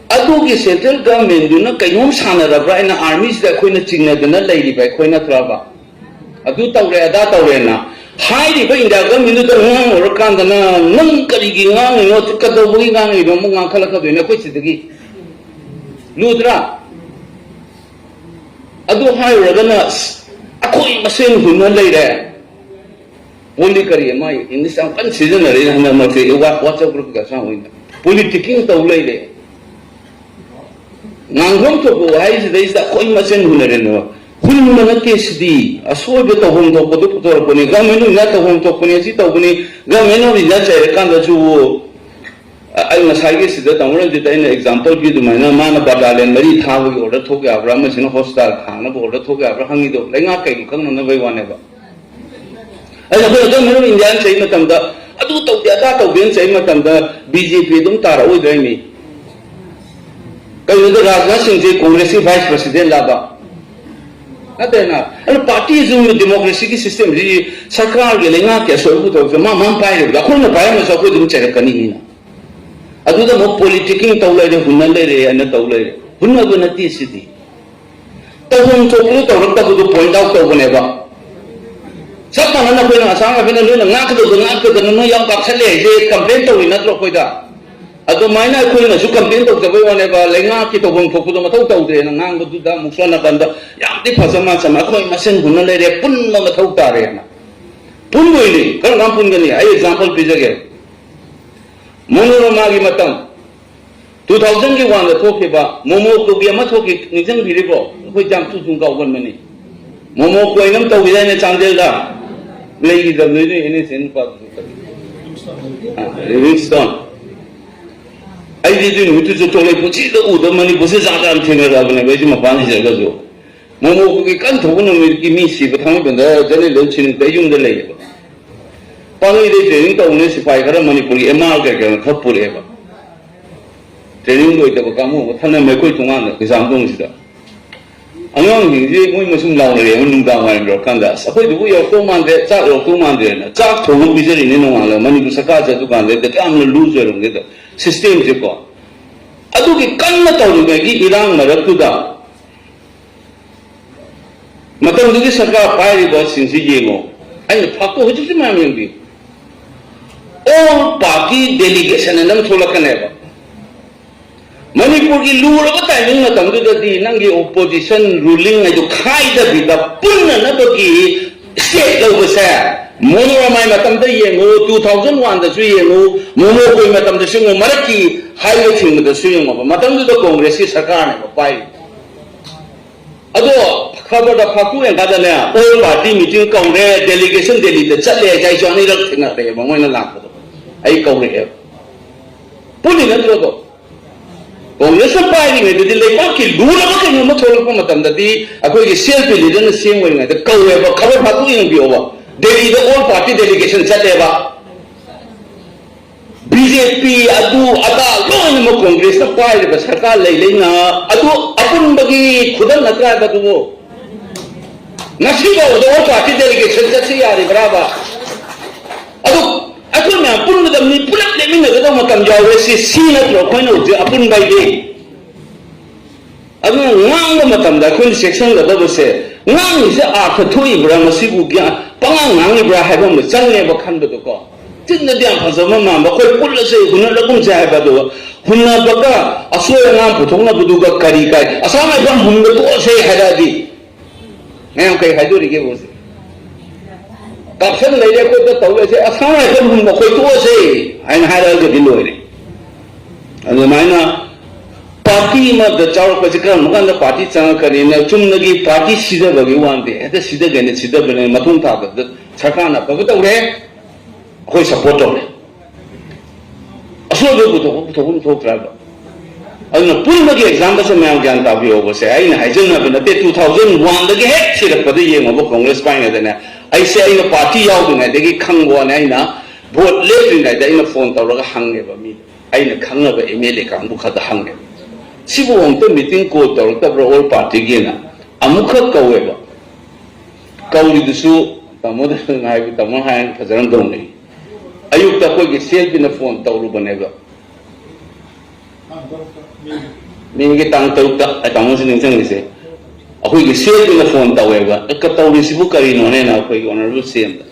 ꯑꯗꯨꯒꯤ central government ꯗꯨꯅ ꯀꯩꯅꯣꯝ ꯁꯥꯟꯅꯔꯕ꯭ꯔꯥ ꯍꯥꯏꯅ army ꯁꯤꯗ ꯑꯩꯈꯣꯏꯅ ꯆꯤꯡꯅꯗꯅ ꯂꯩꯔꯤꯕ ꯑꯩꯈꯣꯏ ꯅꯠꯇ꯭ꯔꯕ? ꯑꯗꯨ ꯇꯧꯔꯦ, ꯑꯗꯥ ꯇꯧꯔꯦꯅ ꯍꯥꯏꯔꯤꯕ India government ꯗꯨꯗ ꯉꯥꯡꯉꯨꯔꯀꯥꯟꯗꯅ, "ꯅꯪ ꯀꯔꯤꯒꯤ ꯉꯥꯡꯉꯤꯅꯣ? ꯀꯩꯗꯧꯕꯒꯤ ꯉꯥꯡꯉꯤꯅꯣ?" ꯑꯃꯨꯛ ꯉꯥꯡꯈꯠꯂꯛꯀꯗꯣꯏꯅꯦ ꯑꯩꯈꯣꯏ ꯁꯤꯗꯒꯤ꯫ ꯂꯨꯗ꯭ꯔꯥ? ꯑꯗꯨ ꯍꯥꯏꯔꯨꯔꯒꯅ, "ꯑꯁ, ꯑꯩꯈꯣꯏ ꯃꯁꯦꯟ ꯍꯨꯟꯅ ꯂꯩꯔꯦ"꯫ ꯄꯣꯂꯤ ꯀꯔꯤ ꯑꯃ English ꯌꯥꯝ ꯀꯟꯅ ꯁꯤꯖꯤꯟꯅꯔꯛꯏ ꯍꯟꯗꯛ ꯃꯔꯛꯁꯦ, ꯋꯥ-, WhatsApp group ꯀ ꯁꯥꯡ ꯑꯣꯏꯅ꯫ Politicking ꯇꯧ ꯂꯩꯔꯦ꯫ ꯉꯥꯡꯐꯝ ꯊꯣꯛꯄ ꯋꯥꯍꯩꯁꯤꯗꯩꯁꯤꯗ ꯑꯩꯈꯣꯏ ꯃꯁꯦꯟ ꯍꯨꯟꯅꯔꯦꯅꯦꯕ꯫ ꯍꯨꯟꯕ ꯅꯠꯇꯦ ꯁꯤꯗꯤ꯫ ꯑꯁꯣꯏꯕ ꯇꯧꯐꯝ ꯊꯣꯛꯄꯗꯨ ꯄꯨꯊꯣꯔꯛꯄꯅꯤ꯫ Government of India ꯇꯧꯐꯝ ꯊꯣꯛꯄꯅꯤ, ꯑꯁꯤ ꯇꯧꯕꯅꯤ꯫ Government of India ꯆꯩꯔꯀꯥꯟꯗꯁꯨ ꯑ-, ꯑꯩ ꯉꯁꯥꯏꯒꯤ ꯁꯤꯗ ꯇꯥꯃꯣ ꯔꯟꯖꯤꯠꯇ ꯑꯩꯅ example ꯄꯤ ꯑꯗꯨꯃꯥꯏꯅ ꯃꯥꯅ battalion ꯃꯔꯤ ꯊꯥꯕꯒꯤ order ꯊꯣꯛ ꯌꯥꯕ꯭ꯔꯥ? ꯑꯃꯁꯤꯅ hospital ꯊꯥꯅꯕ order ꯊꯣꯛ ꯌꯥꯕ꯭ꯔꯥ? ꯍꯪꯉꯤꯗꯣ ꯂꯩꯉꯥꯛ ꯀꯩꯅꯣ ꯈꯪꯅꯅꯕꯒꯤ ꯋꯥꯅꯦꯕ꯫ ꯑꯩꯅ ꯑꯩꯈꯣꯏ ꯑꯗꯨꯝ ꯃꯅꯨꯡ India ꯆꯩ ꯃꯇꯝꯗ ꯑꯗꯨ ꯇꯧꯗꯦ, ꯑꯗꯥ ꯇꯧꯗꯦꯅ ꯆꯩ ꯃꯇꯝꯗ ꯕꯤ ꯖꯦ ꯄꯤ ꯑꯗꯨꯝ ꯇꯥꯔꯛꯑꯣꯏꯗ꯭ꯔꯥ ꯃꯤ? ꯀꯩꯅꯣꯗ ꯔꯥꯖꯅꯥꯊ ꯁꯤꯡꯁꯦ ꯀꯣꯡꯒ꯭ꯔꯦꯁꯀꯤ ꯚꯥꯏꯁ ꯄ꯭ꯔꯁꯤꯗꯦꯟ ꯂꯥꯕ? ꯅꯠꯇꯦꯅ꯫ ꯑꯗꯨ ꯄꯥꯔꯇꯤꯁꯨ ꯗꯦꯃꯣꯀ꯭ꯔꯦꯁꯤꯒꯤ ꯁꯤꯁꯇꯦꯝꯁꯤ ꯁꯔꯀꯥꯔꯒꯤ ꯂꯩꯉꯥꯛꯀꯤ ꯑꯁꯣꯏꯕ ꯇꯧꯔꯁꯨ ꯃꯥ ꯃꯥꯅ ꯄꯥꯏꯔꯤꯕꯗ ꯑꯩꯈꯣꯏꯅ ꯄꯥꯏꯔꯝꯃꯁꯨ ꯑꯩꯈꯣꯏ ꯑꯗꯨꯝ ꯆꯩꯔꯛꯀꯅꯤ ꯃꯤꯅ꯫ ꯑꯗꯨꯗ ꯑꯃꯨꯛ ꯄꯣꯂꯤꯇꯤꯀꯤꯡ ꯇꯧ ꯂꯩꯔꯦ, ꯍꯨꯟꯅ ꯂꯩꯔꯦ ꯍꯥꯏꯅ ꯇꯧ ꯂꯩꯔꯦ꯫ ꯍꯨꯟꯅꯕ ꯅꯠꯇꯦ ꯁꯤꯗꯤ꯫ ꯇꯧꯐꯝ ꯊꯣꯛꯄꯗꯨ ꯇꯧꯔꯛꯇꯕꯗꯨ ꯄꯣꯏꯟꯠ ꯑꯥꯎꯠ ꯇꯧꯕꯅꯦꯕ꯫ ꯆꯞ ꯃꯥꯟꯅꯅ ꯑꯩꯈꯣꯏꯅ ꯑꯁꯥꯝ ꯔꯥꯏꯐꯜꯅ ꯅꯣꯏꯅ ꯉꯥꯛꯀꯗꯧꯗꯣ ꯉꯥꯛꯇꯗꯅ ꯅꯣꯏ ꯌꯥꯝ ꯀꯥꯞꯁꯜꯂꯦ ꯍꯥꯏꯁꯦ ꯀꯝꯄ꯭ꯂꯦꯟ ꯇꯧꯔꯤ ꯅꯠꯇ꯭ꯔꯣ ꯑꯩꯈꯣꯏꯗ? ꯑꯗꯨꯃꯥꯏꯅ ꯑꯩꯈꯣꯏꯅꯁꯨ ꯀꯝꯄ꯭ꯂꯦꯟ ꯇꯧꯖꯕꯩ ꯋꯥꯅꯦꯕ, ꯂꯩꯉꯥꯛꯀꯤ ꯇꯧꯐꯝ ꯊꯣꯛꯄꯗꯣ ꯃꯊꯧ ꯇꯧꯗ꯭ꯔꯦꯅ ꯉꯥꯡꯕꯗꯨꯗ ꯑꯃꯨꯛ ꯁꯣꯝ ꯅꯥꯀꯟꯗ ꯌꯥꯝꯗꯤ ꯐꯖ ꯃꯥꯟ ꯆꯝꯅ ꯑꯩꯈꯣꯏ ꯃꯁꯦꯟ ꯍꯨꯟꯅ ꯂꯩꯔꯦ, ꯄꯨꯟꯕ ꯃꯊꯧ ꯇꯥꯔꯦꯅ꯫ ꯄꯨꯟꯕꯣꯏꯅꯤ, ꯀꯔꯝ ꯀꯥꯟ ꯄꯨꯟꯒꯅꯤ? ꯑꯩ ꯑꯦꯛꯖꯥꯝꯄꯜ ꯄꯤꯖꯒꯦ꯫ ꯃꯣꯅꯣꯔꯃꯥꯒꯤ ꯃꯇꯝ, ꯇꯨ ꯊꯥꯎꯖꯟꯒꯤ ꯋꯥꯟꯗ ꯊꯣꯛꯈꯤꯕ ꯃꯣꯃꯣ ꯀꯣꯒꯤ ꯑꯃ ꯊꯣꯛꯈꯤ, ꯅꯤꯡꯁꯤꯡꯕꯤꯔꯤꯕꯣ? ꯑꯩꯈꯣꯏ ꯌꯥꯝ ꯊꯨ ꯊꯨ ꯀꯥꯎꯒꯟꯕꯅꯤ꯫ ꯃꯣꯃꯣ ꯀꯣꯏꯅ ꯑꯃ ꯇꯧꯈꯤꯗꯥꯏꯅꯦ ꯆꯥꯟꯗꯦꯜꯗ? ꯂꯩꯈꯤꯗꯕꯅꯤ ꯅꯣꯏ ꯑꯦꯟ ꯑꯦꯁ ꯑꯦꯟ ꯅꯨꯄꯥꯗꯨꯁꯨ꯫ ꯑꯥ, ꯂꯤꯚꯤꯡꯁꯇꯣꯟ꯫ ꯑꯩꯗꯤ ꯑꯗꯨꯏ ꯅꯨꯃꯤꯠꯇꯨꯁꯨ ꯊꯣꯛꯂꯛꯑꯦ, ꯄꯨꯟꯁꯤꯗ ꯎꯗꯕ ꯃꯅꯤꯄꯨꯔꯁꯦ ꯖꯥꯠ ꯖꯥꯠ ꯊꯦꯡꯅꯔꯛꯑꯕꯅꯦꯕ ꯑꯩꯁꯦ ꯃꯄꯥꯟ ꯂꯩꯖꯔꯒꯁꯨ꯫ ꯃꯣꯃꯣ ꯀꯣꯒꯤ ꯀꯟꯅ ꯊꯧꯕ ꯅꯨꯃꯤꯠꯀꯤ ꯃꯤ ꯁꯤꯕ ꯊꯥꯡꯃꯩꯕꯟꯗ ꯖꯅꯔꯦꯜ ꯁꯤꯅꯤꯡꯇ ꯌꯨꯝꯗ ꯂꯩꯌꯦꯕ꯫ ꯄꯥꯡꯂꯩꯗꯩ ꯇ꯭ꯔꯦꯅꯤꯡ ꯇꯧꯕꯅꯦ ꯁꯤꯐꯥꯏ ꯈꯔ ꯃꯅꯤꯄꯨꯔꯒꯤ ꯑꯦꯝ ꯑꯥꯔ ꯀꯩ ꯀꯩꯅꯣ ꯈꯔ ꯄꯨꯔꯛꯑꯦꯕ꯫ ꯇ꯭ꯔꯦꯅꯤꯡ ꯂꯣꯏꯗꯕ ꯀꯥꯡꯕꯨ ꯑꯃ ꯊꯅꯝꯃꯦ ꯑꯩꯈꯣꯏ ꯊꯣꯡꯒꯥꯟꯗ ꯀꯩꯁꯥꯝꯊꯣꯡꯁꯤꯗ꯫ ꯑꯉꯥꯡꯁꯤꯡꯁꯦ ꯃꯣꯏ ꯃꯁꯨꯝ ꯂꯥꯎꯅꯔꯦꯕ ꯅꯨꯡꯗꯥꯡ ꯋꯥꯏꯔꯝ ꯌꯧꯔꯀꯥꯟꯗ, "ꯑꯁ, ꯑꯩꯈꯣꯏꯗꯨꯕꯨ ꯌꯧꯔꯛꯇꯧ ꯃꯥꯟꯗ꯭ꯔꯦ, ꯆꯥꯛ ꯌꯧꯔꯛꯇꯧ ꯃꯥꯟꯗ꯭ꯔꯦꯅ" ꯆꯥꯛ ꯊꯣꯡꯉ ꯄꯤꯖꯔꯤꯅꯦ ꯅꯣꯡꯉꯥꯜꯂꯒ꯫ ꯃꯅꯤꯄꯨꯔ ꯁꯔꯀꯥꯔꯁꯦ ꯑꯗꯨꯀꯥꯟꯗ ꯀꯌꯥꯝꯅ ꯂꯨꯖꯔꯝꯒꯦꯗ ꯁꯤꯁꯇꯦꯝꯁꯦꯀꯣ꯫ ꯑꯗꯨꯒꯤ ꯀꯟꯅ ꯇꯧꯔꯤꯉꯩꯒꯤ ꯏꯔꯥꯡ ꯃꯔꯛꯇꯨꯗ ꯃꯇꯝꯗꯨꯒꯤ ꯁꯔꯀꯥꯔ ꯄꯥꯏꯔꯤꯕꯁꯤꯡꯁꯤ ꯌꯦꯡꯉꯣ꯫ ꯑꯩꯅ ꯐꯥꯛꯇꯣꯛ ꯍꯧꯖꯤꯛꯁꯨ ꯃꯌꯥꯝ ꯌꯦꯡꯕꯤꯌꯨ꯫ ꯑꯣꯜ ꯄꯥꯔꯇꯤ ꯗꯦꯂꯤꯒꯦꯁꯟ ꯑꯅ ꯑꯃ ꯊꯣꯛꯂꯛꯀꯅꯦꯕ꯫ ꯃꯅꯤꯄꯨꯔꯒꯤ ꯂꯨꯔꯕ ꯇꯥꯏꯃꯤꯡ ꯃꯇꯝꯗꯨꯗꯗꯤ ꯅꯪꯒꯤ ꯑꯣꯄꯣꯖꯤꯁꯟ ꯔꯨꯂꯤꯡ ꯍꯥꯏꯗꯨ ꯈꯥꯏꯗꯕꯤꯗ ꯄꯨꯟꯅꯅꯕꯒꯤ ꯁ꯭ꯇꯦꯠ ꯂꯧꯕꯁꯦ ꯃꯣꯅꯣꯔꯃꯥꯏ ꯃꯇꯝꯗ ꯌꯦꯡꯉꯨ, ꯇꯨ ꯊꯥꯎꯖꯟ ꯋꯥꯟꯗꯁꯨ ꯌꯦꯡꯉꯨ, ꯃꯣꯃꯣ ꯀꯣꯏ ꯃꯇꯝꯗꯁꯨ ꯌꯦꯡꯉꯨ, ꯃꯔꯛꯀꯤ ꯍꯥꯏꯋꯦ ꯊꯤꯡꯕꯗꯁꯨ ꯌꯦꯡꯉꯣꯕ, ꯃꯇꯝꯗꯨꯗ ꯀꯣꯡꯒ꯭ꯔꯦꯁꯀꯤ ꯁꯔꯀꯥꯔꯅꯦꯕ ꯄꯥꯏꯔꯤꯗꯣ꯫ ꯑꯗꯣ ꯈꯕꯔꯗ ꯐꯥꯛꯇꯣꯛ ꯌꯦꯡꯀꯥꯟꯗꯅꯦ, ꯑꯣꯜ ꯄꯥꯔꯇꯤ ꯃꯤꯇꯤꯡ ꯀꯧꯔꯦ, ꯗꯦꯂꯤꯒꯦꯁꯟ ꯗꯦꯜꯂꯤꯗ ꯆꯠꯂꯦ ꯍꯥꯏꯁꯦ ꯑꯩꯁꯨ ꯑꯅꯤꯔꯛ ꯊꯦꯡꯅꯔꯛꯑꯦꯕ ꯃꯣꯏꯅ ꯂꯥꯛꯄꯗꯣ꯫ ꯑꯩ ꯀꯧꯔꯛꯑꯦꯕ꯫ ꯄꯨꯜꯂꯤ ꯅꯠꯇ꯭ꯔꯣ ꯑꯗꯣ? ꯀꯣꯡꯒ꯭ꯔꯦꯁꯅ ꯄꯥꯏꯔꯤꯉꯩꯗꯗꯤ ꯂꯩꯕꯥꯛꯀꯤ ꯂꯨꯔꯕ ꯀꯩꯅꯣꯝꯃ ꯊꯣꯛꯂꯛꯄ ꯃꯇꯝꯗꯗꯤ ꯑꯩꯈꯣꯏꯒꯤ ꯁꯤ ꯑꯦꯜ ꯄꯤ ꯂꯤꯗꯔꯅ ꯁꯤ ꯑꯦꯝ ꯑꯣꯏꯔꯤꯉꯩꯗ ꯀꯧꯋꯦꯕ꯫ ꯈꯕꯔ ꯐꯥꯛꯇꯣꯛ ꯌꯦꯡꯕꯤꯌꯣꯕ꯫ ꯗꯦꯜꯂꯤꯗ ꯑꯣꯜ ꯄꯥꯔꯇꯤ ꯗꯦꯂꯤꯒꯦꯁꯟ ꯆꯠꯂꯦꯕ꯫ ꯕꯤ ꯖꯦ ꯄꯤ ꯑꯗꯨ ꯑꯗꯥ ꯂꯣꯏꯅꯃꯛ ꯀꯣꯡꯒ꯭ꯔꯦꯁꯅ ꯄꯥꯏꯔꯤꯕ ꯁꯔꯀꯥꯔ ꯂꯩ ꯂꯩꯅ ꯑꯗꯨ ꯑꯄꯨꯟꯕꯒꯤ ꯈꯨꯗꯝ ꯅꯠꯇ꯭ꯔꯥ ꯍꯥꯏꯕꯗꯨꯕꯨ? ꯉꯁꯤ ꯐꯥꯎꯕꯗ ꯑꯣꯜ ꯄꯥꯔꯇꯤ ꯗꯦꯂꯤꯒꯦꯁꯟ ꯆꯠꯁꯤ ꯌꯥꯔꯤꯕ꯭ꯔꯥꯕ? ꯑꯗꯨ ꯑꯩꯈꯣꯏ ꯃꯌꯥꯝ ꯄꯨꯟꯒꯗꯕꯅꯤ, ꯄꯨꯂꯞ ꯂꯦꯞꯃꯤꯟꯅꯒꯗꯕ ꯃꯇꯝ ꯌꯥꯎꯔꯦ꯫ ꯁꯤ ꯁꯤ ꯅꯠꯇ꯭ꯔꯣ ꯑꯩꯈꯣꯏꯅ ꯍꯧꯖꯤꯛ ꯑꯄꯨꯟꯕ ꯍꯥꯏꯗꯤ? ꯑꯗꯨꯅ ꯉꯥꯡꯕ ꯃꯇꯝꯗ ꯑꯩꯈꯣꯏꯅ ꯆꯦꯛꯁꯤꯟꯒꯗꯕꯁꯦ, ꯉꯥꯡꯉꯤꯁꯦ ꯑꯥꯔꯊ ꯊꯣꯛꯏꯕ꯭ꯔꯥ, ꯃꯁꯤꯕꯨ ꯒ꯭ꯌꯥꯟ ꯄꯉꯥꯡ ꯉꯥꯡꯉꯤꯕ꯭ꯔꯥ ꯍꯥꯏꯕ ꯑꯃ ꯆꯪꯉꯦꯕ ꯈꯟꯕꯗꯀꯣ꯫ ꯆꯤꯟꯗꯗꯤ ꯌꯥꯝ ꯐꯖꯕ ꯃꯥꯟꯕ, ꯑꯩꯈꯣꯏ ꯄꯨꯜꯂꯁꯦ, ꯍꯨꯟꯅꯔꯒꯨꯝꯁꯦ ꯍꯥꯏꯕ, ꯑꯗꯨꯒ ꯍꯨꯟꯅꯕꯒ ꯑꯁꯣꯏ ꯑꯉꯥꯝ ꯄꯨꯊꯣꯛꯅꯕꯗꯨꯒ ꯀꯔꯤ ꯀꯥꯏ? ꯑꯁꯥꯝ ꯔꯥꯏꯐꯜ ꯍꯨꯟꯕ ꯇꯣꯛꯑꯁꯦ ꯍꯥꯏꯔꯛꯑꯗꯤ ꯃꯌꯥꯝ ꯀꯩ ꯍꯥꯏꯗꯣꯔꯤꯒꯦ ꯍꯧꯖꯤꯛ? ꯀꯥꯞꯁꯟ ꯂꯩꯔꯦ, ꯑꯩꯈꯣꯏꯗ ꯇꯧ ꯂꯩꯔꯦ, ꯑꯁꯥꯝ ꯔꯥꯏꯐꯜ ꯍꯨꯟꯕ ꯑꯩꯈꯣꯏ ꯇꯣꯛꯑꯁꯦ ꯍꯥꯏꯅ ꯍꯥꯏꯔꯛꯑꯒꯗꯤ ꯂꯣꯏꯔꯦ꯫ ꯑꯗꯨꯃꯥꯏꯅ ꯄꯥꯔꯇꯤ ꯑꯃꯗ ꯆꯥꯎꯔꯛꯄꯁꯤ ꯀꯔꯝꯕ ꯀꯥꯟꯗ ꯄꯥꯔꯇꯤ ꯆꯪꯉꯛꯀꯅꯤꯅ? ꯆꯨꯝꯅꯒꯤ ꯄꯥꯔꯇꯤ ꯁꯤꯊꯕꯒꯤ ꯋꯥ ꯅꯠꯇꯦ, ꯍꯦꯛꯇ ꯁꯤꯊꯒꯦꯅ ꯁꯤꯊꯕꯅꯦ꯫ ꯃꯇꯨꯡ ꯊꯥꯕꯗ ꯁꯔꯀꯥꯔꯅ ꯑꯐꯕ ꯇꯧꯔꯦ, ꯑꯩꯈꯣꯏ ꯁꯞꯄꯣꯔꯠ ꯇꯧꯔꯦ꯫ ꯑꯁꯣꯏꯕ ꯄꯨꯊꯣꯛꯄ ꯄꯨꯊꯣꯛꯐꯝ ꯊꯣꯛꯇ꯭ꯔꯕ? ꯑꯗꯨꯅ ꯄꯨꯝꯕꯒꯤ ꯑꯦꯛꯖꯥꯝꯄꯜꯁꯦ ꯃꯌꯥꯝ ꯒ꯭ꯌꯥꯟ ꯇꯥꯕꯤꯍꯧꯕꯁꯦ ꯑꯩꯅ ꯍꯥꯏꯖꯟꯅꯕ ꯅꯠꯇꯦ꯫ ꯇꯨ ꯊꯥꯎꯖꯟ ꯋꯥꯟꯗꯒꯤ ꯍꯦꯛ ꯁꯤꯔꯛꯄꯗ ꯌꯦꯡꯉꯣꯕ, ꯀꯣꯡꯒ꯭ꯔꯦꯁ ꯄꯥꯏꯉꯩꯗꯅꯦ, ꯑꯩꯁꯦ ꯑꯩꯅ ꯄꯥꯔꯇꯤ ꯌꯥꯎꯗ꯭ꯔꯤꯉꯩꯗꯒꯤ ꯈꯪꯕ ꯋꯥꯅꯦ꯫ ꯑꯩꯅ ꯚꯣꯠ ꯂꯦꯞꯇ꯭ꯔꯤꯉꯩꯗ ꯑꯩꯅ ꯐꯣꯟ ꯇꯧꯔꯒ ꯍꯪꯉꯦꯕ ꯃꯤꯗ, ꯑꯩꯅ ꯈꯪꯅꯕ ꯑꯦꯝ ꯑꯦꯜ ꯑꯦ ꯀꯥꯡꯕꯨ ꯈꯔꯗ ꯍꯪꯉꯦꯕ, "ꯁꯤꯕꯨ ꯑꯃꯨꯛꯇ ꯃꯤꯇꯤꯡ ꯀꯣꯜ ꯇꯧꯔꯛꯇꯕ꯭ꯔꯥ ꯑꯣꯜ ꯄꯥꯔꯇꯤꯒꯤꯅ?" ꯑꯃꯨꯛꯈꯛ ꯀꯧꯋꯦꯕ꯫ ꯀꯧꯔꯤꯗꯨꯁꯨ ꯇꯥꯃꯣꯗ ꯍꯥꯏꯕ, ꯇꯥꯃꯣ ꯍꯥꯏꯅ ꯐꯖꯅ ꯇꯧꯅꯩ꯫ ꯑꯌꯨꯛꯇ ꯑꯩꯈꯣꯏꯒꯤ ꯁꯤ ꯑꯦꯜ ꯄꯤꯅ ꯐꯣꯟ ꯇꯧꯔꯨꯕꯅꯦꯕ꯫ ꯃꯦꯒꯤ ꯇꯥꯡ ꯇꯔꯨꯛꯇ ꯑꯩ ꯇꯥꯃꯣꯁꯤ ꯅꯤꯡꯁꯤꯡꯉꯤꯁꯦ꯫ ꯑꯩꯈꯣꯏꯒꯤ ꯁꯤ ꯑꯦꯜ ꯄꯤꯅ ꯐꯣꯟ ꯇꯧꯋꯦꯕ, "ꯑꯦ, ꯀ-, ꯇꯧꯔꯤꯁꯤꯕꯨ ꯀꯔꯤꯅꯣꯅꯦꯅ?" ꯑꯩꯈꯣꯏꯒꯤ ꯑꯣꯅꯔꯦꯕꯜ ꯁꯤ ꯑꯦꯝꯗ꯫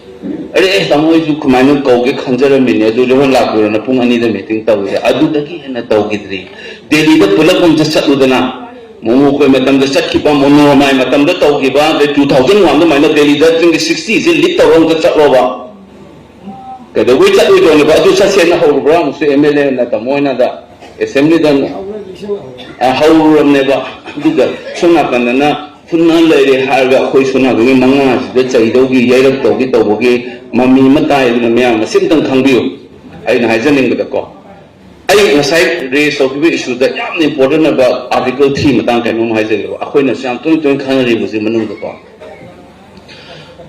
"ꯑꯔꯦ, ꯑꯦ, ꯇꯥꯃꯣ, ꯑꯩꯁꯨ ꯀꯃꯥꯏꯅ ꯀꯧꯒꯦ ꯈꯟꯖꯔꯝꯃꯤꯅꯦ, ꯑꯗꯨ ꯂꯣꯏ ꯂꯥꯛꯄꯤꯔꯣꯅ ꯄꯨꯡ ꯑꯅꯤꯗ ꯃꯤꯇꯤꯡ ꯇꯧꯔꯤꯁꯦ, ꯑꯗꯨꯗꯒꯤ ꯍꯦꯟꯅ ꯇꯧꯈꯤꯗ꯭ꯔꯤ꯫ ꯗꯦꯜꯂꯤꯗ ꯄꯨꯂꯞ ꯑꯝꯇ ꯆꯠꯂꯨꯗꯅ, ꯃꯣꯅꯣ ꯑꯩꯈꯣꯏ ꯃꯇꯝꯗ ꯆꯠꯈꯤꯕ, ꯃꯣꯅꯣꯔꯃꯥꯏ ꯃꯇꯝꯗ ꯇꯧꯈꯤꯕ, ꯑꯗꯩ ꯇꯨ ꯊꯥꯎꯖꯟ ꯋꯥꯟ ꯑꯗꯨꯃꯥꯏꯅ ꯗꯦꯜꯂꯤꯗ ꯇ꯭ꯋꯦꯟꯇꯤ ꯁꯤꯛꯁꯇꯤꯁꯦ ꯂꯤꯗ ꯇꯧꯔꯒ ꯑꯃꯇ ꯆꯠꯂꯣꯕ꯫ ꯀꯩꯗꯧꯕꯩ ꯆꯠꯂꯣꯏꯗꯣꯏꯅꯣꯕ? ꯑꯗꯨ ꯆꯠꯁꯦꯅ ꯍꯧꯔꯨꯕ꯭ꯔꯥ?" ꯑꯃꯨꯛꯁꯨ ꯑꯦꯝ ꯑꯦꯜ ꯑꯦꯅ ꯇꯥꯃꯣ ꯍꯣꯏꯅꯗ ꯑꯦꯁꯦꯝꯕ꯭ꯂꯤꯗ, ꯑ, ꯍꯧꯔꯨꯔꯕꯅꯦꯕ꯫ ꯑꯗꯨꯒ ꯁꯣꯝ ꯅꯥꯀꯟꯗꯅ ꯐꯨꯟꯅ ꯂꯩꯔꯦ ꯍꯥꯏꯔꯒ ꯑꯩꯈꯣꯏ ꯁꯣꯝ ꯅꯥꯀꯟꯒꯤ ꯃꯉꯥꯁꯤꯗ ꯆꯩꯗꯧꯒꯤ, ꯌꯩꯔꯛꯇꯧꯒꯤ ꯇꯧꯕꯒꯤ ꯃꯃꯤ ꯑꯃ ꯇꯥꯏ꯫ ꯑꯗꯨꯅ ꯃꯌꯥꯝ ꯃꯁꯤ ꯑꯝꯇꯪ ꯈꯪꯕꯤꯌꯨ꯫ ꯑꯩꯅ ꯍꯥꯏꯖꯅꯤꯡꯕꯗꯀꯣ, ꯑꯩ ꯉꯁꯥꯏ ꯔꯦꯖ ꯇꯧꯈꯤꯕ ꯏꯁꯨꯗ ꯌꯥꯝꯅ ꯏꯝꯄꯣꯔꯇꯦꯟ ꯑꯣꯏꯕ ꯑꯥꯔꯇꯤꯀꯜ ꯊ꯭ꯔꯤ ꯃꯇꯥꯡ ꯀꯩꯅꯣꯝ ꯍꯥꯏꯖꯒꯦꯕ꯫ ꯑꯩꯈꯣꯏꯅꯁꯨ ꯌꯥꯝ ꯇꯣꯏꯅ ꯇꯣꯏꯅ ꯈꯟꯅꯔꯤꯕꯁꯤ ꯃꯅꯨꯡꯗꯀꯣ,